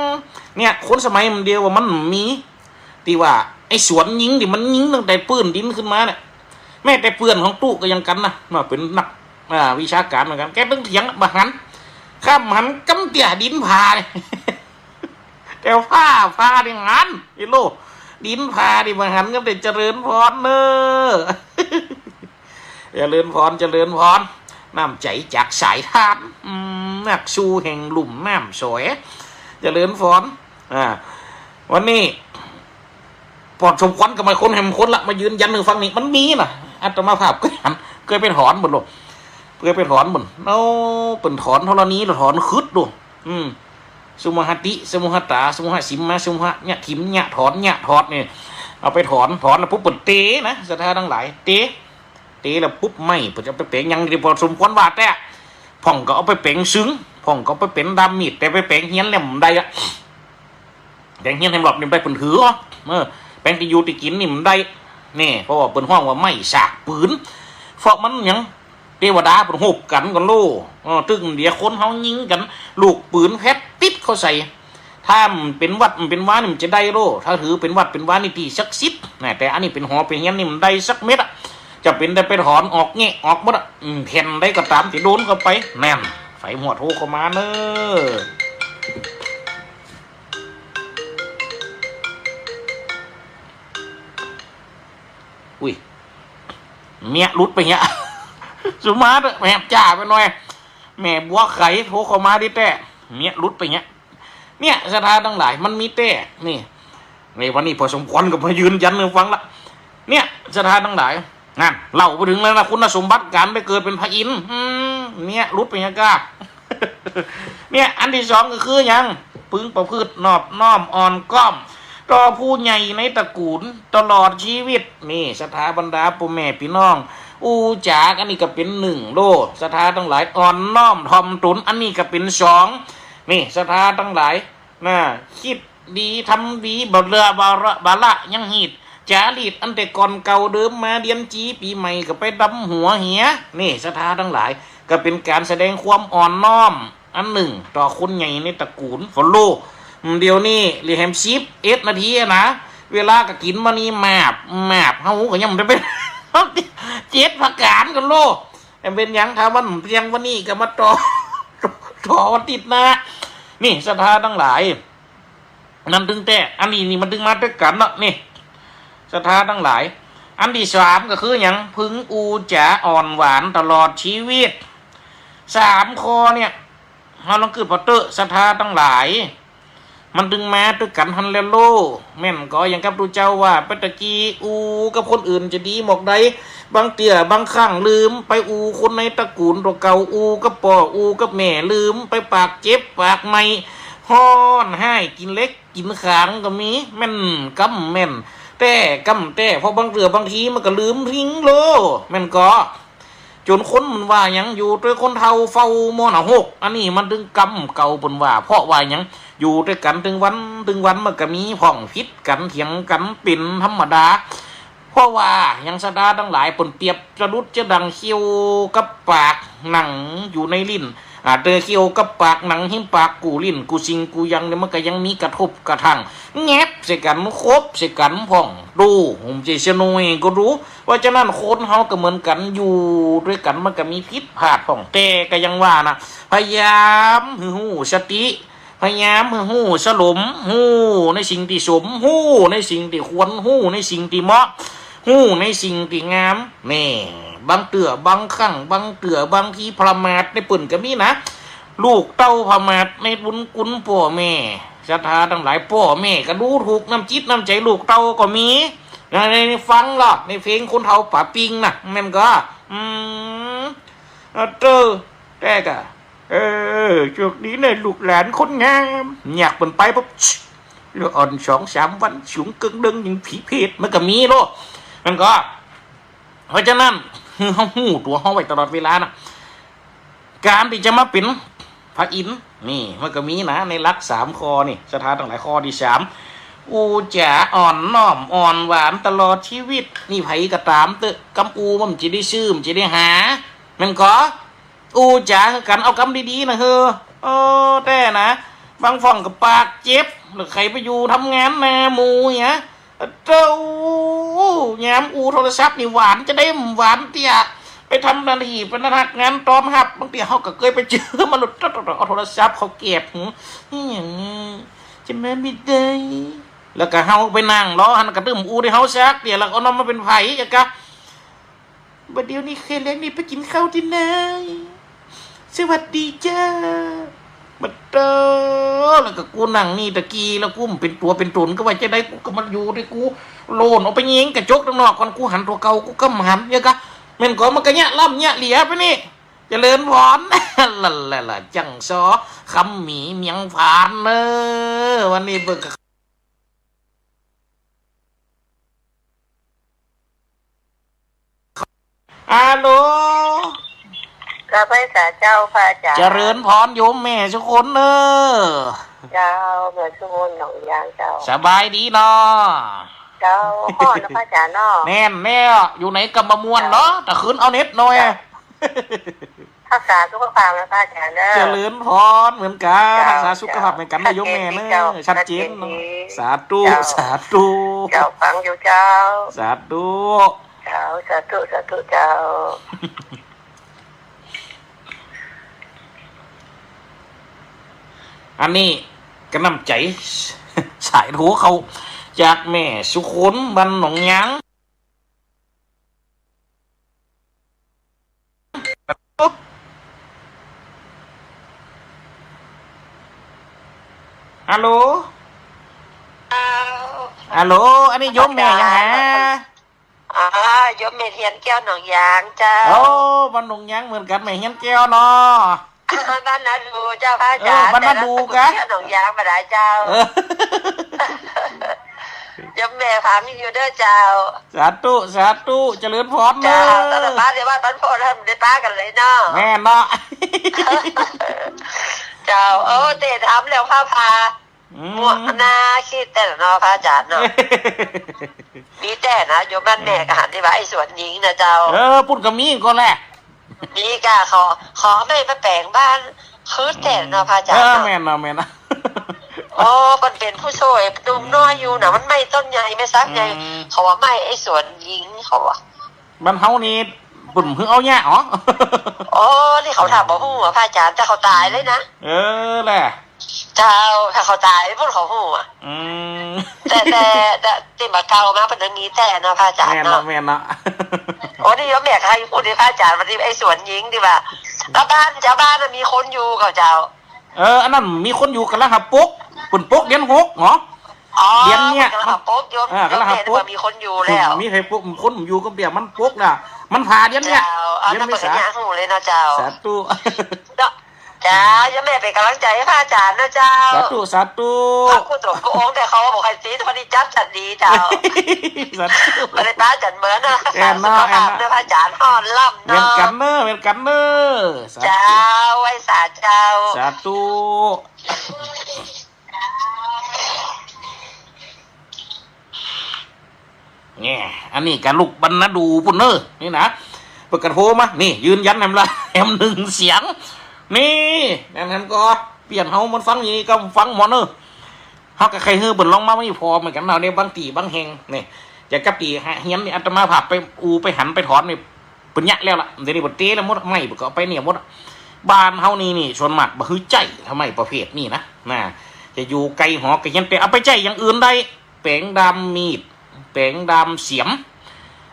ม เนี่ย คนสมัยมันเดียวว่ามันมี ตี้ว่าไอ้สวนยิงตี้มันยิงตั้งแต่ปื้นดินขึ้นมาเนี่ย แม้แต่เปื้อนของตุ๊ก็ยังกั๋นนะ ว่าเป๋นนัก อ่า วิชาก๋านเหมือนกั๋น แกตึงเถียงบ่หัน ข้ามหันกำเตี้ยดินผ่าเนี่ย แต่ฟ้าผ่านี่หัน ไอ้โล ดินผ่านี่บ่หัน ก็ได้เจริญพรเนอะ เจริญพร เจริญพร น้ำใจ๋จากสายทาน อืม นักสู้แห่งลุ่มน้ำสวย เจริญพร อ่า วันนี้ ปอสมควรก็มาคนแหมคนละ มายืนยันหื้อฟังนี่ มันมีน่ะ อาตมาภาพเกยหัน เกยไปถอนบ่อนโล เกยไปถอนบ่อน โอ้ เปิ้นถอนธรณีแล้วถอนขึดดู อืม สมุหติ สมุหตา สมุหสิมมา สมุหะเนี่ย ถิมเนี่ย ถอนเนี่ย ถอนเนี่ย เอาไปถอน ถอนแล้วปุ๊บเปิ้นเตนะ ศรัทธาตังหลาย เต เตแล้วปุ๊บไม้เปิ้นจะเอาไปแป๋งหยังดี ปอสมควรว่าแต๊ พ่องก็เอาไปแป๋งซึ่ง พ่องก็เอาไปเป๋นด้ามมีด แต่ไปแป๋งเฮียนแล้วบ่ได้อะ แป๋งเฮียนแหมรอบนี่บ่ได้ เปิ้นถือ เออ แป๋งตี้อยู่ตี้กิ๋นนี่บ่ได้ นี่ เพราะว่าเปิ้นฮ้องว่าไม้สากปืน เพราะมันหยัง เตวดาเปิ้นฮบกั๋นก่อนโล เออ ตึงเดี๋ยวคนเฮายิงกั๋น ลูกปืนแผดติดเข้าใส่ ถ้ามันเป๋นวัดมันเป๋นวานี่มันจะได้โล ถ้าถือเป๋นวัดเป๋นวานี่ตี้ศักดิ์สิทธิ์นะ แต่อันนี้เป๋นหอเป๋นเฮียนนี่มันบ่ได้สักเม็ดอะ จะเป๋นแต่ไปถอนออกแงะออกหมดอะ อืม แผ่นใดก็ต๋ามตี้โดนเข้าไป แน่น ไฟหัวโทรเข้ามาเนอะ อุ๊ย เมียหลุดไปเหีย สุมาเถอะ แหบจ้าไปหน่อย แม่บัวไข่โทรเข้ามาดีแต๊ เมียหลุดไปเหีย เนี่ย ศรัทธาตังหลาย มันมีแต๊ นี่ ในวันนี้ปอสมควรก็มายืนยันหื้อฟังละ เนี่ย ศรัทธาตังหลาย นั่น เล่าไปเถิงแล้วนะ คุณสมบัติก๋านไปเกิดเป๋นพระอินทร์ อืม เนี่ย หลุดไปยังก้า เนี่ย อันตี้สองก็คือหยัง พึงประพฤตินอบน้อมอ่อนก้อม ต่อผู้ใหญ่ในตระกูลตลอดจีวิต นี่ ศรัทธาบรรดาป้อแม่ปี้น้อง อู้จ๋า อันนี้ก็เป๋นนึ่งโล ศรัทธาตังหลาย อ่อนน้อมถ่อมตน อันนี้ก็เป๋นสอง นี่ ศรัทธาตังหลาย นะ กึ๊ดดี ทำดี บ่เลือบ่ละ บ่ละยังฮีต จ๋ารีตอันแต่ก่อนเก่าเดิมมา เดือนจีปีใหม่ก็ไปดำหัวเหีย นี่ ศรัทธาตังหลาย ก็เป๋นก๋านแสดงความอ่อนน้อมอันนึ่ง ต่อคนใหญ่ในตระกูล ฟอลโล่ เดี๋ยวนี้เหลือแหมสิบเอ็ดนาทีอะนะ เวลาก็กิ๋นมานี่มาบ มาบ เฮาก็ยังบ่ได้ไป เจ็ดประก๋านกั๋นโล แหมเป๋นหยัง ถ้าวันเที่ยงวันนี้ก็มาต่อ ต่อวันอาทิตย์หน้า นี่ ศรัทธาตังหลาย มันตึงแต๊ อันนี้นี่มันตึงมาตวยกั๋นเนาะ นี่ ศรัทธาตังหลาย อันตี้สามก็คือหยัง พึงอู้จ๋าอ่อนหวานตลอดจีวิต สามข้อเนี่ย เฮาลองกึ๊ดผ่อเต๊อะ ศรัทธาตังหลาย มันตึงมาตวยกั๋นหั้นแลโล แม่นก่อ อย่างกับตุ๊เจ้าว่าไปตะกี้ อู้กับคนอื่นจะดีหมอกใด บางเตื้อบางครั้งลืมไปอู้คนในตระกูลตั๋วเก่า อู้กับป้อ อู้กับแม่ ลืมไปปากเจ็บปากไหม้ ฮ้อนไห้ กิ๋นเหล็กกิ๋นขางก็มี แม่นกำแม่นแต๊กำแต๊ เพราะบางเตื้อบางทีมันก็ลืมทิ้งโล แม่นก่อ จ๋นคนมันว่าหยัง อยู่ตวยคนเฒ่าเฝ้ามรณะหก อันนี้มันตึงกำเก่าเปิ้นว่า เพราะว่าหยัง อยู่ตวยกั๋นตึงวันตึงวันมันก็มีพ่องผิดกั๋นเถียงกั๋นเป๋นธรรมดา เพราะว่าหยัง ศรัทธาตังหลาย เปิ้นเปรียบจะดุจจะดั่งเขี้ยวกับปากหนังอยู่ในลิ้น อ่า เตื้อเขี้ยวกับปากหนัง หิมปากกู้ลิ้นกู้สิ่งกู้อย่างเนี่ย มันก็ยังมีกระทบกระทั่ง แงบใส่กั๋น คบใส่กั๋นพ่อง ดู ผมจะเสียหน่อยก็ดู เพราะฉะนั้นคนเฮาก็เหมือนกั๋น อยู่ตวยกั๋นมันก็มีผิดพลาดพ่อง แต่ก็ยังว่านะ พยายามหื้อฮู้สติ พยายามหื้อฮู้สรม ฮู้ในสิ่งตี้สม ฮู้ในสิ่งตี้ควร ฮู้ในสิ่งตี้เหมาะ ฮู้ในสิ่งตี้งาม แน่ บางเตื้อบางครั้ง บางเตื้อบางทีประมาทในเปิ้นก็มีนะ ลูกเต้าประมาทในบุญคุณป้อแม่ ศรัทธาตังหลาย ป้อแม่ก็ดูถูกน้ำจิตน้ำใจ๋ลูกเต้าก็มี ใน ใน ในฟังลอ ในเพลงคนเฒ่าป๋าปิงนะ แม่นก่อ อืม เออ เต๊อะ แต๊กะ เออ โชคดีนะลูกหลานคนงาม เยียะเปิ้นไปปุ๊บ แล้วอ่อนสองสามวัน สูงเกิ่งเดิงยังผีเปรต มันก็มีโล มันก็ เพราะฉะนั้น เฮาฮู้ตั๋วเฮาไว้ตลอดเวลานะ ก๋านตี้จะมาเป๋นพระอินทร์นี่ มันก็มีนะ ในหลักสามข้อนี่ ศรัทธาตังหลาย ข้อตี้สาม อู้จ๋าอ่อนน้อมอ่อนหวานตลอดจีวิต นี่ใผก็ต๋ามเต๊อะ กำอู้มันจะได้ซื่อ มันจะได้หา แม่นก่อ อู้จ๋าหื้อกั๋น เอากำดีๆ นะเฮอ เออ แต๊นะ บางพ่องก็ปากเจ็บ แล้วใผไปอยู่ทำงานนาหมู่เหีย เต้า ยามอู้โทรศัพท์นี่หวานจะได้หวานเตี้ย ไปทำหน้าตี้เป๋นพนักงานต้อนฮับ บางเตื้อเฮาก็เกยไปเจือมาหลุด เอาโทรศัพท์เข้าแก็บหู อิหยัง จะมาบ่ได้ แล้วก็เฮาไปนั่งรอหั้น ก็ตึ้มอู้ได้เฮาสักเตื้อ แล้วก็เอาน้องมาเป๋นใผอะกะ บ่าเดี่ยวนี้เคยเลี้ยงนี่ไปกิ๋นข้าวตี้ไหน สวัสดีจ้า บ่าเต้อ แล้วก็กูนั่งนี่ตะกี้ แล้วกูบ่เป๋นตั๋วเป๋นต๋นก็ว่าจะได้ กูก็มาอยู่ตี้กู โลนออกไปแยงกระจกตังนอกก่อน กูหันตั๋วเก่า กูก็บ่หัน เยียะกะ แม่นก่อ มันก็เยียะล้ำเยียะเหลือไปนี่ เจริญพร ละละละ จั่งซอ คำหมีเมียงผานเน่อ วันนี้เบิ่ง ฮัลโหล กราบไหว้สาเจ้าพระอาจ๋ารย์ เจริญพรโยมแม่สุคนเน่อ เจ้า แม่สุคนหนองยางเจ้า สบายดีเนาะ เจ้า ฮ้อนเนาะพระอาจ๋ารย์เนาะ แม่นแล้ว อยู่ไหนก็บ่ม่วนเนาะ เจ้า แต่คืนเอาเน็ตหน่อย เจ้า รักษาสุขภาพนะพระอาจ๋ารย์เน่อ เจริญพรเหมือนกั๋น เจ้า รักษาสุขภาพเหมือนกั๋นนะโยมแม่เน่อ ชัดเจนดี ชัดเจนเนาะ สาธุ เจ้า สาธุ เจ้า ฟังอยู่เจ้า สาธุ เจ้า สาธุ สาธุเจ้า อันนี้ก็น้ำใจ๋ สายโทรเข้าจากแม่สุคนบ้านหนองยาง ฮัลโหล ฮัลโหล อันนี้โยมแม่หยังหา อ๋อ โยมแม่เฮียนแก้วหนองยางเจ้า โอ้ บ้านหนองยางเหมือนกั๋น แม่เฮียนแก้วเนาะ บ้านนาดูเจ้าพระอาจ๋ารย์ เออ บ้านนาดู แต่นามสกุล กะ แก้วหนองยางบ่ได้เจ้า เออ โยมแม่ฟังอยู่เด้อเจ้า สาธุ สาธุ เจริญพรเนาะ เจ้า ต๋อนนี้ป้าเดี๋ยวว่าบ้านพ่อแล้วได้ป้ากั๋นเลยเนาะ แม่นเนาะ เจ้า เออ เต๋ถามเรื่องผ้าผ่า อืม มั่วนาคิดแต๊เนาะ พระอาจ๋ารย์เนาะ มีแต๊นะ โยมบ้านแม่ก็หันตี้ว่าไอ้สวนหญิงนะเจ้า เออ ปุ้นก็มีก่อแหละ มีก่ะ ขอ ขอแม่มาแป๋งบ้าน คือแต๊เนาะ พระอาจ๋ารย์เนาะ เออ แม่นเนาะ แม่นเนาะ โอ้ มันเป๋นผู้ช่วยหนุ่มน้อยอยู่นะ มันไหม้ต้นใหญ่ แม่ซักใหญ่ อืม เขาว่าไหม้ไอ้สวนหญิง เขาว่า บ้านเฮานี่ ปุ้นหื้อเอาเยียะ อ๋อ อ๋อ นี่เขาถามบ่ฮู้อะ พระอาจ๋ารย์ แต่เขาต๋ายเลยนะ เออ แหละ เจ้า ถ้าเขาต๋ายปุ้นเขาฮู้อะ อืม แต่ แต่ แต่ตี้บ่าเก่ามาเปิ้นยังมีแต๊เนาะ พระอาจ๋ารย์เนาะ แม่นเนาะ แม่นเนาะ โอ้ นี่โยมแม่ก็หื้อพูดในพระอาจ๋ารย์ วันนี้ไอ้สวนหญิงตี้ว่า ก็บ้าน เจ้าบ้านน่ะมีคนอยู่ก่อเจ้า เออ อันนั้นมีคนอยู่ ก่ำลังหาปลูก เปิ้นปลูกเดือนหกเนาะ อ๋อ เดือนเนี้ย ก่ำลังหาปลูกโยม เออ ก่ำลังหาปลูก โยมแม่ว่ามีคนอยู่แล้ว มีใผปลูก คนอยู่ก็เปียกมันปลูกน่ะ มันผ่าเดือนเนี้ย เจ้า อันนั้นเปิ้นก็ยังฮู้เลยเนาะเจ้า สาธุ เนาะ เจ้า โยมแม่เป๋นก่ำลังใจ๋หื้อพระอาจ๋ารย์นะเจ้า สาธุ สาธุ พระผู้สงฆ์ก็องค์แต่เขาบอกให้ตี วันนี้จับสันดีเจ้า สาธุ บ่ได้ป้าจันเมินนะ แม่นเนาะ สุขภาพ แม่นเนาะ เด้อพระอาจ๋ารย์ ฮ้อนล่ำเนาะ เหมือนกั๋นเนาะ เหมือนกั๋นเนาะ สาธุ เจ้า ไหว้สาเจ้า สาธุ เนี่ย อันนี้ก็ลูกบ้านนาดูปุ้นเน่อ นี่นะ เปิ้นก็โทรมา นี่ ยืนยันแหมละ แหมหนึ่งเสียง นี่ ดังนั้นก็เปรียบเฮามันฟังอย่างนี้ก็ฟังหมดเน่อ เฮาก็ใค่หื้อเปิ้นลองมา มีผ่อเหมือนกั๋นเนาะ ในบางตี้บางแห่ง นี่ จะกับตี้หาเฮียนนี่ อาตมาภาพไปอู้ไปหันไปถอนนี่ เปิ้นเยียะแล้วล่ะ เดี๋ยวนี้เปิ้นเตะแล้วหมด ไม้เปิ้นก็เอาไปเนี่ยหมดอะ บ้านเฮานี่นี่ ส่วนมากบ่หื้อใจ๊ ถ้าไม้ประเภทนี้นะ น่ะ จะอยู่ไก๋หอไก๋เฮียน แต่เอาไปใจ๊อย่างอื่นได้ แป๋งด้ามมีด แป๋งด้ามเสียม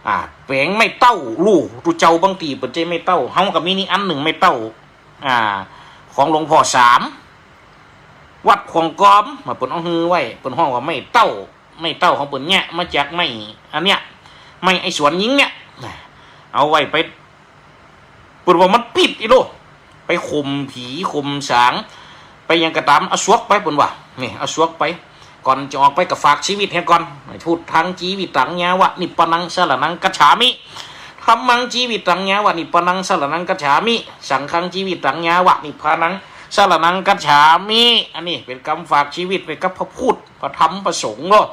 อ่า แป๋งไม้เต๊า ลู่ ตุ๊เจ้าบางตี้เปิ้นใจ๊ไม้เต๊า เฮาก็มีนี่อันนึ่งไม้เต๊า อ่า ของหลวงพ่อสาม วัดขวางกอม มาเปิ้นเอาหื้อไว้ เปิ้นฮ้องว่าไม้เต๊า ไม้เต๊าของเปิ้นเยียะมาจากไม้อันเนี้ย ไม้ไอ้สวนหญิงเนี่ย เอาไว้ไป เปิ้นว่ามันปิ๊ดอีโล ไปข่มผีข่มสาง ไปหยังก็ต๋าม เอาสวกไป เปิ้นว่า นี่ เอาสวกไป ก่อนจะออกไปก็ฝากชีวิตเหียก่อน พุทธัง จีวิตัง ยาวะ นิพพานัง สรณัง คัจฉามิ ธัมมัง จีวิตัง ยาวะ นิพพานัง สรณัง คัจฉามิ สังฆัง จีวิตัง ยาวะ นิพพานัง สรณัง คัจฉามิ อันนี้เป๋นกำฝากชีวิตไปกับพระพุทธ พระธรรม พระสงฆ์เนาะ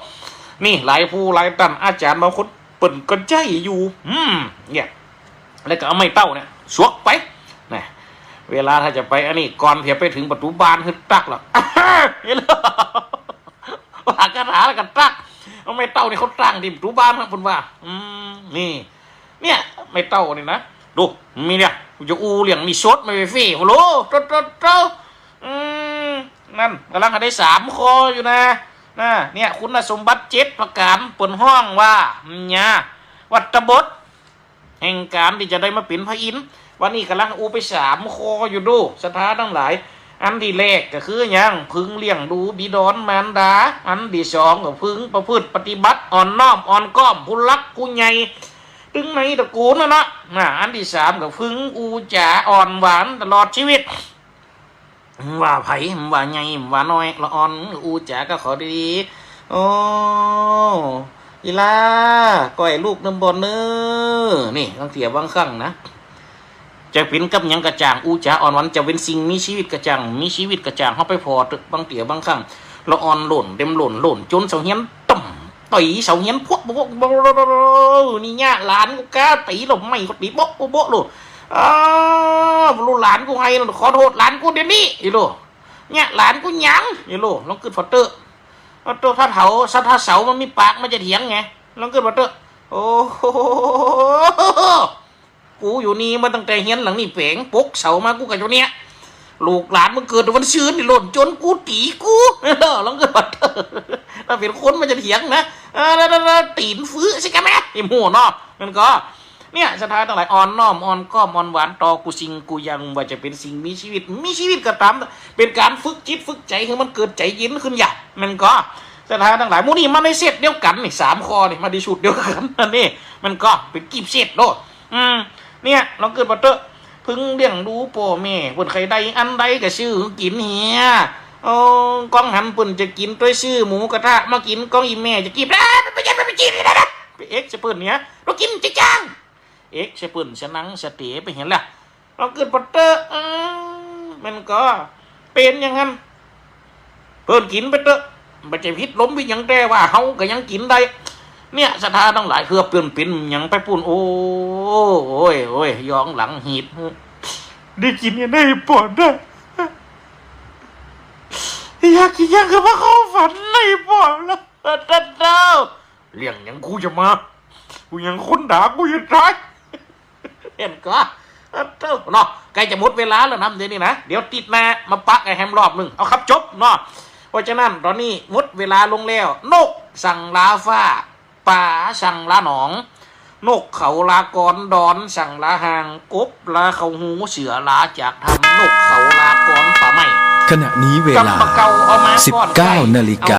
นี่หลายผู้หลายต้าน อาจ๋ารย์บางคนเปิ้นก็ใจ๊อยู่ อืม เนี่ย แล้วก็เอาไม้เต๊าเนี่ย สวกไป นะ เวลาถ้าจะไปอันนี้ ก่อนเหียไปเถิงประตู๋บ้าน หื้อตั๊กละ เห็นแล้ว ว่าคาถาแล้วก็ตั๊ก เอาไม้เต๊านี่เขาตั้งตี้ประตู๋บ้านครับ เปิ้นว่า อืม นี่ เนี่ย ไม้เต๊านี่นะ ดู มีเนี่ย จะอู้เรื่องนี่สด ไม้ฟรี โอ้โห โต โต โต อืม นั่น ก่ำลังหาได้สามข้ออยู่นะ นะ เนี่ย คุณสมบัติเจ็ดประก๋าน เปิ้นฮ้องว่า เนี่ย วัตรบท แห่งก๋านตี้จะได้มาเป๋นพระอินทร์ วันนี้ก่ำลังอู้ไปสามข้ออยู่ดู ศรัทธาตังหลาย อันตี้แรกก็คือหยัง พึงเลี้ยงดูบิดรมารดา อันตี้สองก็พึงประพฤติปฏิบัติอ่อนน้อมอ่อนก้อมผู้หลักผู้ใหญ่ ตึงในตระกูลนั่นนะ นะ อันตี้สามก็พึงอู้จ๋าอ่อนหวานตลอดชีวิต ว่าใผ ว่าใหญ่ ว่าน้อย ละอ่อน อู้จ๋าก็ขอดีๆ โอ้ อีหล้า ก้อยลูกน้ำบ่อนเน่อ นี่ บางเตื้อบางครั้งนะ จะเป๋นกับหยังก็จ้าง อู้จ๋าอ่อนหวาน จะเป๋นสิ่งมีชีวิตก็จ้าง มีชีวิตก็จ้าง เฮาไปผ่อเต๊อะ บางเตื้อบางครั้ง ละอ่อนโล่น เต็มโล่น โล่นจ๋นเสาเฮียนต่ำ ตี๋เสาเฮียนพวก โบ๊ะ โบ๊ะ โบ๊ะ โบ๊ะ นี่เยียะ หลานกูกล้าตี๋ ลมไม่ก็ตี๋ โบ๊ะ โบ๊ะ โบ๊ะ โลด อ้าว ลูกหลานกูไห้ ขอโทษหลานกูเดี๋ยวนี้ อีโล เยียะ หลานกูหยัง อีโล ลองกึ๊ดผ่อเต๊อะ เอาโต ถ้าเถา ถ้าเสามันมีปากมันจะเถียงไง ลองกึ๊ดผ่อเต๊อะ โอ้โห กูอยู่นี่มาตั้งแต่เฮียนหลังนี่แป๋ง ปกเสามากูก็อยู่เนี่ย ลูกหลานมึงเกิดวันซืนนี่โล่นจ๋นกูตี๋กู ลองกึ๊ดผ่อเต๊อะ ถ้าเป๋นคนมันจะเถียงนะ เออ แล้ว แล้ว แล้วตี๋นฟื้อสิกะแม่ ไอ้หมู่เนาะ มันก็ เนี่ย ศรัทธาตังหลาย อ่อนน้อม อ่อนก้อม อ่อนหวาน ต่อกู้สิ่งกู้อย่าง ว่าจะเป๋นสิ่งมีชีวิต มีชีวิตก็ต๋าม เป๋นก๋านฝึกจิตฝึกใจ๋ หื้อมันเกิดใจ๋เย็นขึ้นอย่าง มันก็ ศรัทธาตังหลาย หมู่นี้มาในเซตเดียวกั๋นนี่ สามข้อนี่ มาในชุดเดียวกั๋น อันนี้มันก็เป๋นกรีบเซตโลด อืม เนี่ย ลองกึ๊ดเปิ้นเต๊อะ พึงเลี้ยงดูป้อแม่ เปิ้นใค่ได้อันใดก็ซื้อกิ๋นเหีย เออ ก้องหันเปิ้นจะกิ๋นตวยซื้อหมูกระทะมากิ๋น ก้องอี่แม่จะกรีบ เอ๊ะ ไป ไป ไป ไปกิ๋นนะ ไปเอ็กใส่เปิ้นเนี่ย ลาวกิ๋นจะจ้าง เอ็กใส่เปิ้นสะนังสะเต๋ไปหั้นแหละ ลองกึ๊ดเปิ้นเต๊อะ เออ มันก็เป๋นอย่างนั้น เปิ้นกิ๋นไปเต๊อะ บ่ใจ้ผิดลมผิดหยัง แต่ว่าเฮาก็ยังกิ๋นได้ เนี่ย ศรัทธาตังหลาย เผื่อเปิ้นเป๋นหยังไปปู้น โอ้ย โอ้ย โอ้ย ย้อนหลังหีด ได้กิ๋นอันใดป้อได้ อยากกิ๋นหยังก็มาเข้าฝันในป้อละ ท่านเจ้า เรื่องหยังกูจะมา กูยังคนด่ากูยังต๋าย หันก่อ เออ เนาะ ใก้จะหมดเวลาแล้วนะ เดี๋ยวนี้นะ เดี๋ยวติดหน้ามาปะกั๋นแหมรอบนึ่ง เอาครับ จบเนาะ เพราะฉะนั้นต๋อนนี้หมดเวลาลงแล้ว นกสั่งลาฟ้า ป๋าสั่งลาหนอง นกเขาลากร ดอนสั่งลาห่าง กบลาเข้าฮู เสือลาจากถ้ำ นกเขาลากรป่าไม้ ขณะนี้เวลา กำบ่าเก่าเอามาก้อน สิบเก้านาฬิกา